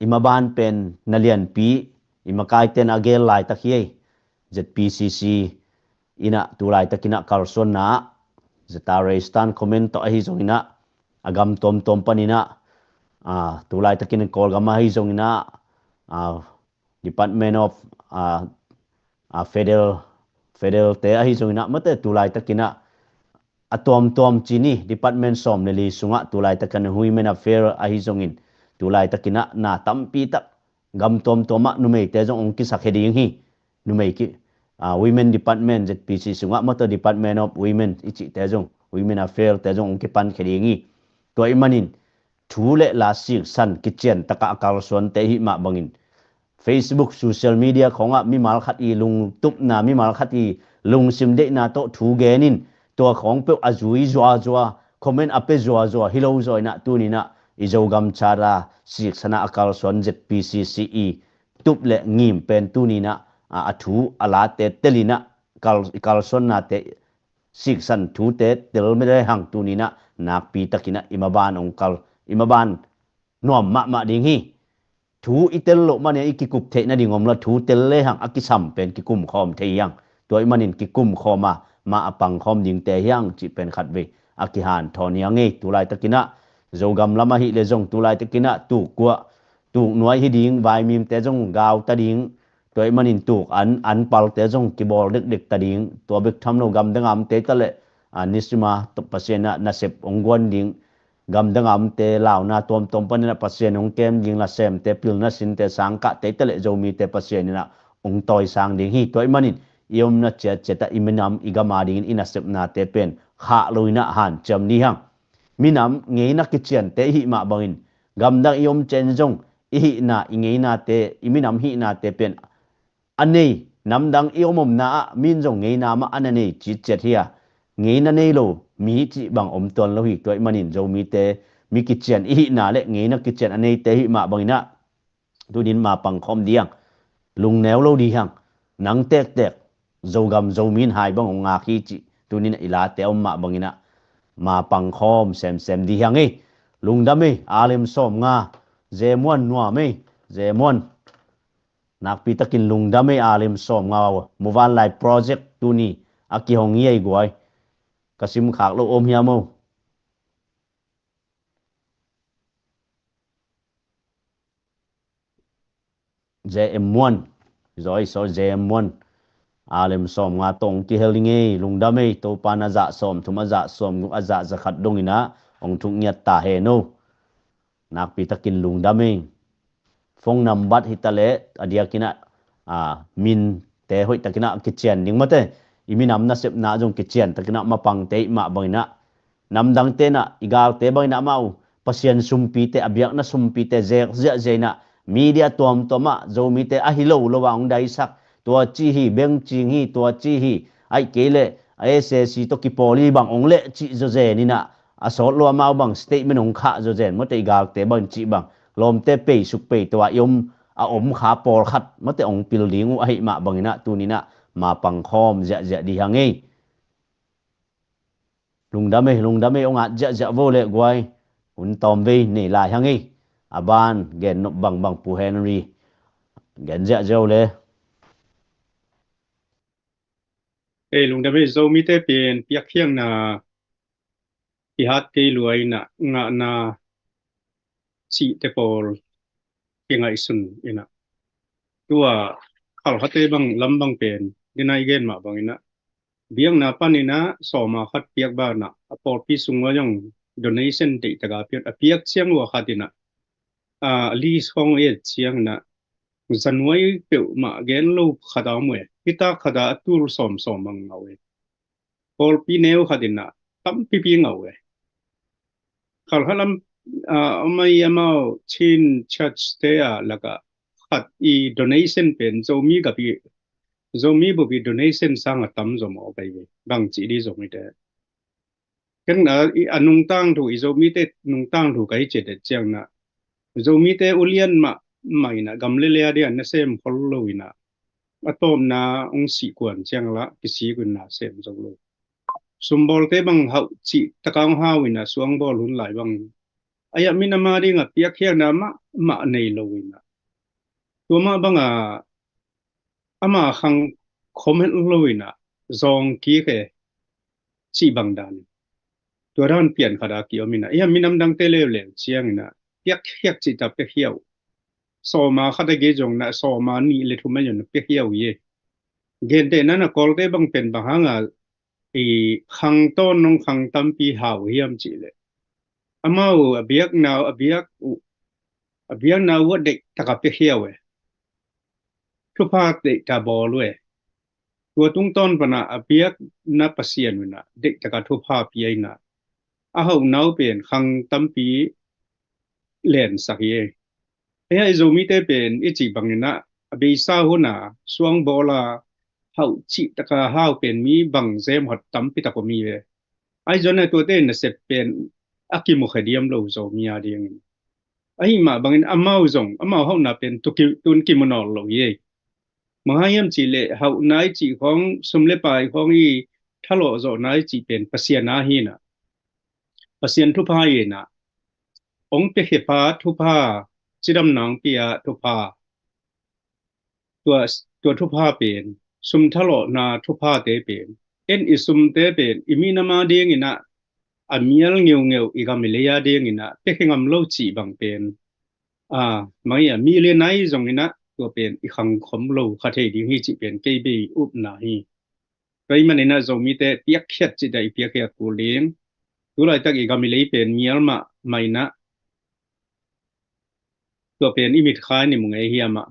i maban pen na lianpi, i makaiten a gel laitak hi ei. ZPCC inah tulaitakinah kalsuanna ah, ZRA stand comment tawh ahi zonginah a gam tuamtuam paninah, a, tulaitakin Kawlgam ahi zonginah, a, Department of, a, a, Federal, Federal te ahi zonginah mate tulaitakinah a tuamtuam cini department sawm le li sungah tulaitakin Women Affair ahi zongin tulaitakinah na tampi tak gam tuamtuamah numeite zong ong kisak he ding hi. Numei ki, a, Women Department, ZPC sungah mate Department of Women i cihte zong, Women Affair te zong ong kipan khe ding hi. Tua ih manin thu le la siksan kician takah a kalsuante hih mah bangin Facebook, social media khawngah mimal khat i lungtupna, mimal khat i lungsim deihna tawh thu genin tua khawng peuh a zui zuazua, comment a pia zuazua hi lo zaw inah tuninah i Zogam chara siksana a kalsuan ZPCC i tup le ngim pen tuninah, a, a thu a late telinah kal, i kalsuannate siksan thute tel mede hang tuninah nakpitakinah i maban ong kal, i maban nuam mahmah ding hi. Thu i tel loh manin i kikup theih nading om lo, thu tel le hang a kisam pen kikum khawm thei hiang. Tua ih manin kikum khawm a, mah a pang khawm dingte hiang cih pen khatvei a kihanthawn hiang ei. Tulaitakinah Zogam lam ahih le zong tulaitakinah tuk kua, tuk nuai hi ding, vaimimte zong gauta ding, Tua ahih manin tuk an, an palte zong kibawl dekdek ta ding, tua bek tham lo gamdang a omte ta leh, a, nisima Pasian in ah nasep hong guan ding, gamdang a omte launa tuamtuam panin ah Pasian hong kem ding, lasemte, pilna sinte, sangkahte ta leh Zomite Pasian in ah hong tawisang ding hi. Tua ahih manin i omna ciatciat ah i minam i gam a dingin i nasepnate pen khah lo in ah hanciam dih hang. Minam ngeina kiciante i hih mah bangin, gamdang i om ciangin zong i hihna, i ngeinate, i minam hihnate pen a nei, namdang i om omna ah min zong ngeina mah a na nei citciat hi a, ngeina nei lo mi cih bang om tuan lo hi. Tua ahih manin Zomite mi kician i hihna le ngeina kician a neite i hih mah bangin ah tunin mapang khawm dih hang. Lungneu lo dih hang. Nang tektek Zogam Zomi in hai bang hong ngak hi cih tunin i late a om mah bangin ah mapang khawm semsem dih hang ei. Lungdam ei, a lem sawmnga. Zemuan nuam ei, Zemuan. Nakpi takin lungdam ei, a lem sawmnga. Muvanlai project tuni a kihong hi ei guai. Ka sim khak lo om hiam o? J M one. Zoi so J M one. A lem sawmnga tawh hong kihel ding ei, lungdam ei, Topa in a zah sawmthum, a zah sawmguk, a zah zakhat dongin ah hong thuk ngiat ta hen o. Nakpi takin lungdam ei. Phone nambat hi ta leh a diakin ah, a, minte hoih takin ah kician ding mate. I minam nasepna zong kician takin ah mapangte i hih mah bangin ah, namdangte in ah i galte bangin ah amau Pasian sumpite, a biakna sumpite zek ziahziah in ah media tuamtuam ah Zomite a hi lo lo a hong daisak, tua ci hi, bengcing hi, tua ci hi, ahih kei leh a S A C tawh kipawl hi bang hong leh cih zawzen in ah, a sawt lo amau bang statement hong khah zawzen mate, i galte bang cih bang lawmte pei suk pei tua i om, a om kha pawlkhat mate hong pil ding uh ahih mah bangin ah tunin ah mapang khawm ziahziah dih hang ei. Lungdam ei, lungdam ei, hong at ziahziah vo leh guai. Hun tawm vei nei lai hang ei. A ban gen nop bangbang Pu Henry gen ziahziah o le. Ei, lungdam ei, Zomite pen piakkhiatna i hat kei lua in ah ngahna cihte pawl kingaihsun in ah, tua khalkhate bang lam bang pen dina i gen mah bangin ah biakna panin ah sawma khat piak banah a pawlpi sung ua zong donation deih taka piak, a piak ciang ua khat in ah, a, list khawng et ciangin ah zanuai peuhmah gen lo khat a om uh e. Hita khat a a tul sawmsawm bang ngah uh e. Pawlpi neu khat in ah tampipi ngah uh e. Khalkhalam, a, amai amau Chin Church te a lakah khat i donation pen Zomi gap i, Zomi bup i donation sang a tam zom aw kai ve. Bang cih di Zomite. Ken a, i, a nungtang thu, i Zomite nungtang thu kai ciat et ciang in ah Zomite ulian mah, mah in ah gam le lei a dia nasem khol lo in ah a tawpna hong sih kuan ciang lah kisik un nasem zo lo. Sumbawlte bang hauh cih taka hong hau in ah suangbawl hun lai bang, a iah minam a ding a piakkhiatna mah, mah nei lo in ah tua mah bang a ama khang khom het lo in ah zawng kik e cih bang dan. Tua dan pian khat a ki om in ah, i ham minam dangte leuleu ciangin ah piakkhiat cih ta piakkhiat uh. Sawma khat a gei zong in ah sawma nih le thum a zong piakkhiat uh hi e. Gentehna in ah Kawlte bang pen bang hang a i khang tawn nong khang tampi hau hiam cih leh amau a biakna uh, a biak uh, a biakna uh a deih taka piakkhiat uh e. Thupha deih ta bawl uh e. Tua tungtawn pan ah a biakna Pasian un ah deih taka thupha pia in ah a hauhna uh pen khang tampi lensak hi e. Hei, i Zomite pen i cih bangin ah a beisa hun a suangbawl a hauh cih taka hau pen mi bang zem hot tampi tak om hi ve. Ahi zongin ah tuate nasep pen a kimukhia diam lo Zomi a dingin. Ahih mah bangin amau zong, amau hauhna pen tu ki, tun kimu nawn lo hi ei. Bang hang hiam cih leh hauhna i cih khawng, sum le pai khawng i thalawh zawhna i cih pen Pasian a hi in ah, Pasian thupha hi in ah, hong piakhia pa thupha, cidamna hong pia thupha, tua, tua thupha pen, sum thalawhna thuphate pen, en i sumte pen i minam a dingin ah a mial ngeungeu, i gam i lei a dingin ah piakhia ngam lo cih bang pen, a, mah hi a, mi le nai zongin ah tua pen i khangkhom lo kha thei ding hi cih pen kei bei upna hi. Tua ahih manin ah Zomite piakkhiat cih dah i piakkhiat kul ding. Tulaitak i gam i lei pen mial mahmah in ah tua pen i mitkhai ni mu ngei hiam ah.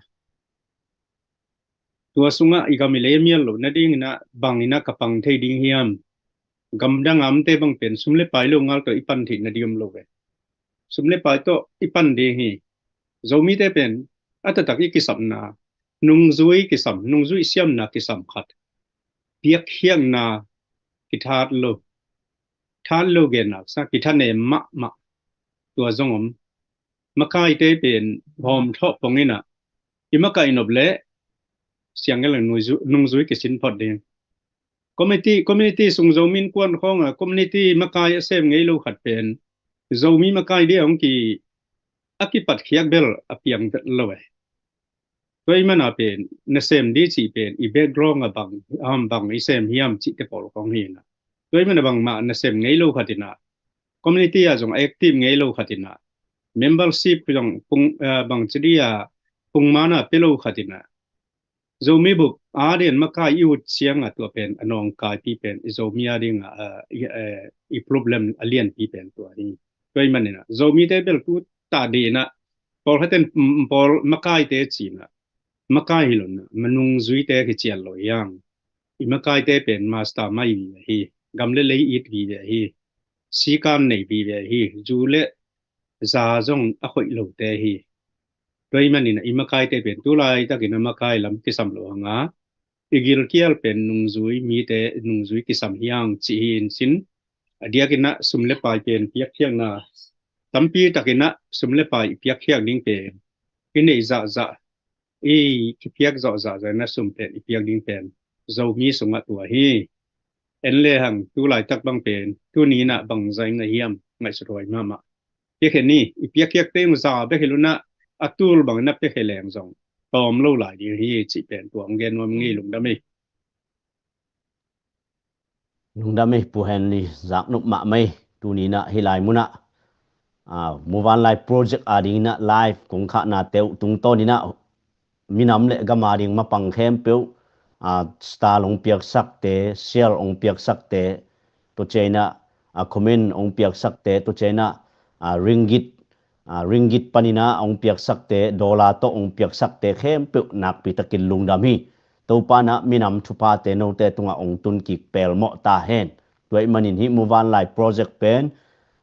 Tua sungah i gam i lei mial loh nadingin ah bangin ah ka pang thei ding hiam? Gamdang a omte bang pen sum le pai lo ngal tawh i pan theih nading om lo ve. Sum le pai tawh i pan ding hi. Zomite pen a taktak i kisapna, nungzui kisam, nungzui siamna kisam khat, piakkhiatna kithat lo, that lo genna sa kithanem mahmah. Tua zong om. Makaite pen hawm thawh pongin ah i makaih nop leh siang ngen leng nungzui, nungzui kisin phot ding. Community, community sung Zomi innkuan khawng ah community makai a sem ngei lo khat pen Zomi makai dia hong ki a kipatkhiak bel a piang vet lo eh. Tua ahih manin ah pen nasem ding cih pen i background ah bang, um, bang i sem hiam cihte pawl khawng hi in ah. Tua ahih manin ah bangmah nasem ngei lo khat in ah community ah zong active ngei lo khat in ah membership zong pung, ah, bangci ding ah pungman ah pia lo khat in ah Zomi bup a den makai i ut ciang ah tua pen a nawngkaipi pen i Zomi a ding ah, ah, i, eh, i problem a lianpi pen tua hi. Tua ahih manin ah Zomite bel tu ta ding in ah pawlkhat in, mm, pawl makaite ci in ah makai hi lo in ah ma nungzuite hi cian lo hi hang. I makaite pen mastermind vive hi, gam le lei it vive hi, sikan nei vive hi, zu le za zong a khoih lote hi. Tua ahih manin ah i makaite pen tulaitakin ah makai lam kisam lo hang a, i gilkial pen nungzui mite, nungzui kisam hi hang cih hi in cin. A diakin ah sum le pai pen piakkhiatna tampi takin ah sum le pai i piakkhiat ding pen i neih zahzah, i kipiak zawh zahzah in ah sum pen i piak ding pen Zomi sungah tua hi. En le hang tulaitak bang pen tuni in ah bang zah i ngah hiam, ngaihsut huai mahmah. Piakhia ni, i piakkhiat pen za bek hi lo in ah a tul bangin ah piakhia leng zong tawm lo lai ding hi cih pen tua hong gen nuam ing. Lungdam hi. Lungdam hi Pu Henry, zaknop mahmah hi. Tuni in ah hih lai mun ah, ah, Muvanlai Project a dingin ah live kong khahna teuh tungtawn in ah minam le gam a ding mapang khempeuh, ah, star hong piaksakte, share hong piaksakte, tua ciang in ah, ah, comment hong piaksakte, tua ciang in ah, ah, ringgit, ah, ringgit panin ah hong piaksakte, dollar tawh hong piaksakte khempeuh nakpi takin lungdam hi. Topa in ah minam thuphate note tungah hong tun kik pelmawh ta hen. Tua ahih manin hih Muvanlai Project pen,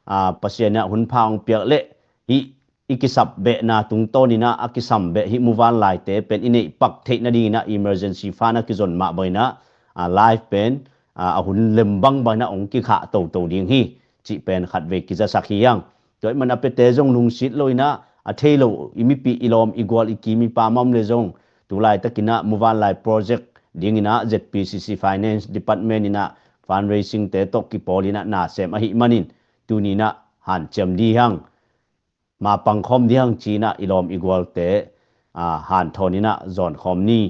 ah, Pasian in ah hun pha hong piak leh hih i kisap behna tungtawn in ah a kisam beh hih Muvanlaite pen i neih pak theih nadingin ah emergency fund a kizon mah bangin ah, ah, live pen, ah, a hun lem bangbang in ah hong kikhah toto ding hi cih pen khatvei kizasak hi hang. Tua ahih manin a piate zong lungsit lo in ah, a thei lo i mipi, i lawm i gual, i kim i pam a om le zong tulaitakin ah Muvanlai Project dingin ah Z P C C Finance Department in ah fundraising te tawh kipawl in ah na sem ahih manin tuni in ah hanciam ding hi hang, ma pangkhawm ding hi hang ci in ah i lawm i gualte, ah, hanthawn in ah zawnkhawm ni.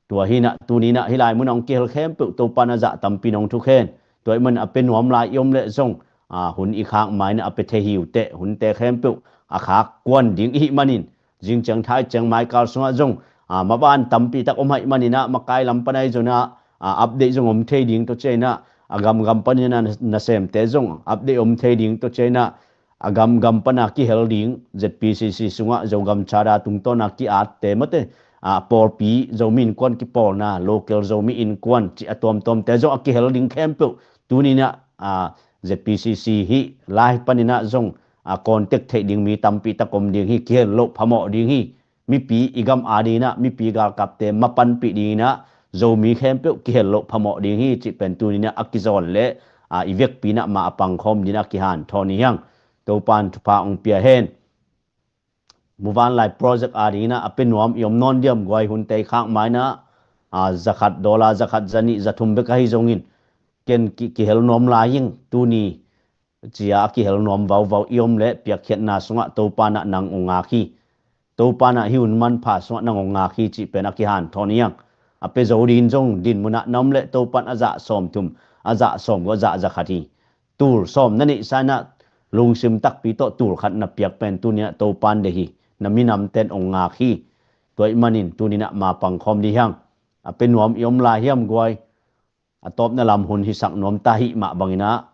Tua hi in ah tuni in ah hih lai mun ah hong kihel khempeuh Topa in ah zah tampi in hong thuk hen. Tua ahih manin a pia nuam lai i om leh zong, ah, hun i khak ma in ah a pia thei hi uh teh, hunte khempeuh a khak kuan ding i hih manin zing ciang thai ciang mai kal sungah zong, ah, maban tampi tak om ahih manin ah makai lam pan ahi zongin ah, ah, update zong om thei ding, tua ciang in ah a gamgam panin ah nasemte zong update om thei ding, tua ciang in ah a gamgam pan a kihel ding, Z P C C sungah Zogam Charter tungtawn a ki-atte mate, ah, pawlpi Zomi Innkuan kipawlna, local Zomi Innkuan cih a tuamtuamte zong a kihel ding khempeuh tuni in ah, ah, Z P C C hih live panin ah zong, ah, contact theih ding mi tampi tak om ding hi, kihel loh phamawh ding hi. Mipi i gam a dingin ah, mipi galkapte mapanpih dingin ah Zomi khempeuh kihel loh phamawh ding hi cih pen tuni in ah a kizawn leh, ah, i vekpi in ah ma a pangkhawm dingin ah kihanthawn hi hang. Topa in thupha hong pia hen. Muvanlai Project a dingin ah a pia nuam i om nawn diam, guai hunte i khak ma in ah, ah, zakhat dollar, zakhat zanih, zathum bek ahi zongin ken ki, kihel nuam lai ing. Tuni ci a a kihel nuam vauvau i om leh piakkhiatna sungah Topa in ah nang hong ngak hi. Topa in ah hih hun manpha sungah nang hong ngak hi cih pen a kihanthawn hi hang. A pia zo dingin zong dinmun ah na om leh Topa in a zah sawmthum, a zah sawmguk, a zah zakhat hi. Tul sawm na neihsa in ah lungsim takpi tawh tul khat na piak pen tuni in ah Topa in deih hi. Na minamte in hong ngak hi. Tua ahih manin tuni-in ah mapang khawm ding hi hang. A pia nuam i om lai hiam guai? A tawpna lam hun hisak nuam ta hi mah bangin ah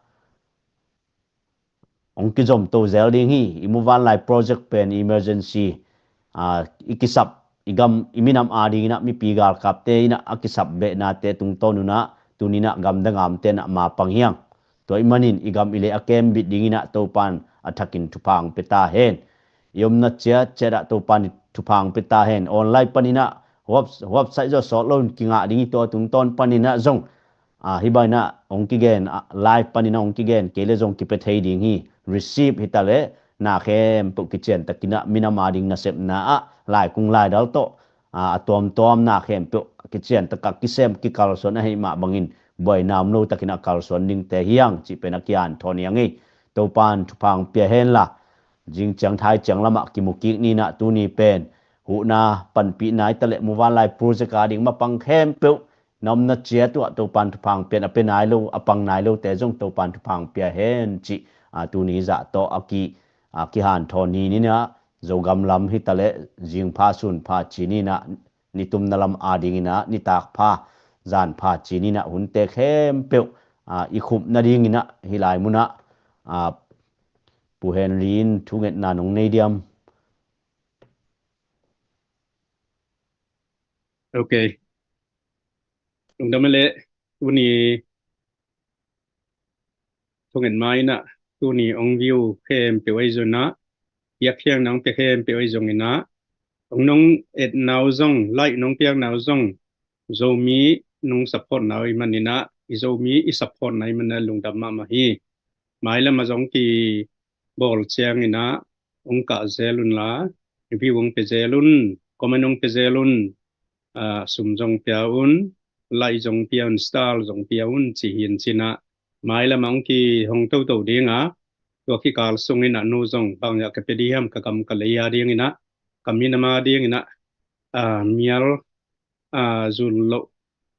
hong kizom to zel ding hi. I muvanlai project pen emergency, aa, i kisap, i gam, i minam adingin ah mipi galkapte in ah a kisap behnate tungtawn un ah tuni-in ah gamdang a omte in ah mapang hi hang. Tua ahih manin i gam i lei a kem bit dingin ah Topa'n a thakin thupha hong pia ta hen. I omna ciatciat ah Topa'n thupha hong pia ta hen. Online panin ah webs-, website zong sawt loin kingah ding hi. Tua tungtawn panin ah zong, aa, hih bangin ah hong kigen, aa, live panin ah hong kigen kei leh zong kipia thei ding hi. Receive hi ta leh na khempeuh kiciantakin ah minam ading nasepna ah laikung laidal tawh, aa, a tuamtuam na khempeuh kiciantak a kisem kikalsuan ahih mah bangin buaina om lo takin a kalsuan dingte hi hang cih pen a kihanthawn hi hang ei. Topa'n thupha hong pia hen la, zing ciang thai ciang lamah kimu kik ni in ah tuni pen huhna panpihna hi ta leh muvanlai project ading mapang khempeuh na omna ciat uh ah Topa'n thupha hong pia in, a pia nai lo, a pang nai lote zong Topa'n thupha hong pia hen cih, aa, tuni zah tawh a ki, aa, kihanthawn ni in ah Zogam lam hi ta leh zing pha sun pha ci ni in ah nitumna lam adingin ah nitak pha zan pha ci ni in ah hunte khempeuh, aa, i khupna dingin ah hih lai mun ah, aa, Pu Henry in thungetna nong nei diam? Ok. Lungdam ei leh, tuni thungen mai in ah, tuni hong view khempeuh ahi zongin ah, piakkhiatna hong pia khempeuh ahi zongin ah, hong nong etna uh zong, like nong piakna uh zong, Zomi nong supportna uh ahih manin ah, i Zomi i supportna ahih manin ah lungdam mahmah hi. Mailam ah zong kibawl ciangin ah hong kah zel un la, view hong pia zel un, comment hong pia zel un, aa, sum zong pia un, like zong pia un, star zong pia un, ci hi in cin ah, mailam ah hong kihong toto ding a, tua kikal sungin ah nu zong bang hiam ka pia ding hiam, ka gam ka lei adingin ah, ka minam adingin ah, aa, mial, aa, zul loh,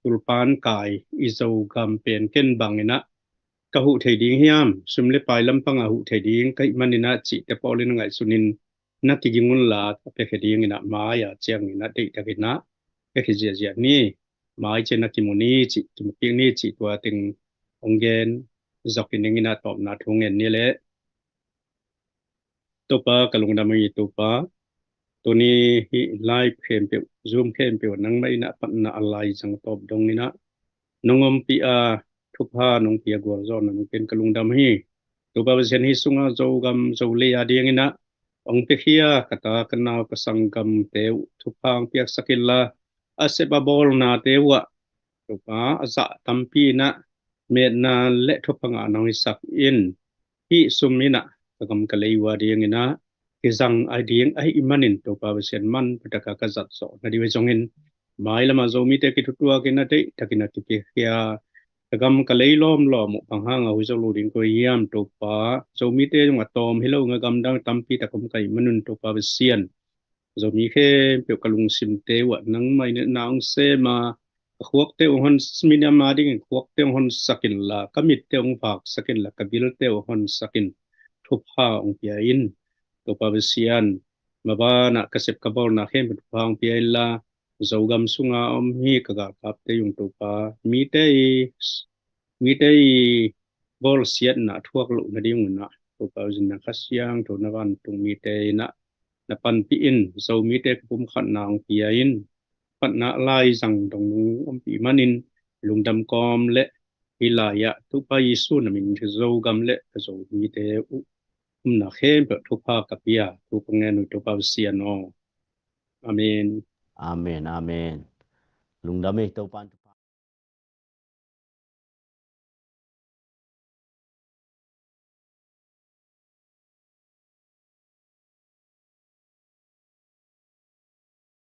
tulpan kai i Zogam pen ken bangin ah ka huh thei ding hiam, sum le pai lampang a huh thei ding ka hih manin ah cihte pawl in ngaihsunin na kiging un la, a piakhia dingin ah mai a ciangin ah deihtakin ah piakhia ziahziah ni. Mai ciang na kimu ni cih, kimu kik ni cih tua teng hong gen zok hi ning in ah tawpna thu ngen ni leh. Topa ka lungdam hi Topa. Tuni hih live khempeuh, Zoom khempeuh nangmah in ah patna a laizang tawp dongin ah nong ompih a, thupha nong pia gualzawhna nong pia in ka lungdam hi. Topa Pasian, hih sungah Zogam Zolei adingin ah hong piakhia ka ta ka nau ka sanggamte uh thupha hong piaksak inla, a sep a bawlnate uh ah Topa a zah tampi in ah metna le thupha ngahna hong hisak in, hih sum in ah ka gam ka lei uh adingin ah kizang a ding ahih manin Topa Pasian, manpha taka ka zat zawh nading uh hi zongin, mailam ah Zomite kithutuak in ah deihtakin ah kipiakhia ka gam ka lei lawmlawm uh bang hang a hui zo lo ding ka hi hiam Topa? Zomite zong a tawm hi lo in ah gamdang tampi tak om ka hih manun Topa Pasian, Zomi khempeuh ka lungsimte uh ah nangmah in na hong sem a, ka khuakte uh hong hon, minam adingin khuakte uh hong honsak inla, ka mitte uh hong vaksak inla, ka bilte uh hong honsak in, thupha hong pia in. Topa Pasian, maban ah ka sep ka bawlna khempeuh thupha hong pia inla, Zogam sunga om hi ka galkapte uh Topa, mite i, mite i bawlsiatna thuak loh nading un ah Topa Pasian, na Kha Siangtho na vantung mite in ah na panpih in, Zomite ka pumkhatna hong pia in, patna laizang dong nong ompih manin lungdam kawm le hih lai-ah Topa Jesu na min Zogam le ka Zomite uh umna khempeuh thupha ka pia, thu ka ngen uh Topa Pasian aw. Amen. Amen, amen. Lungdam ei, Topa'n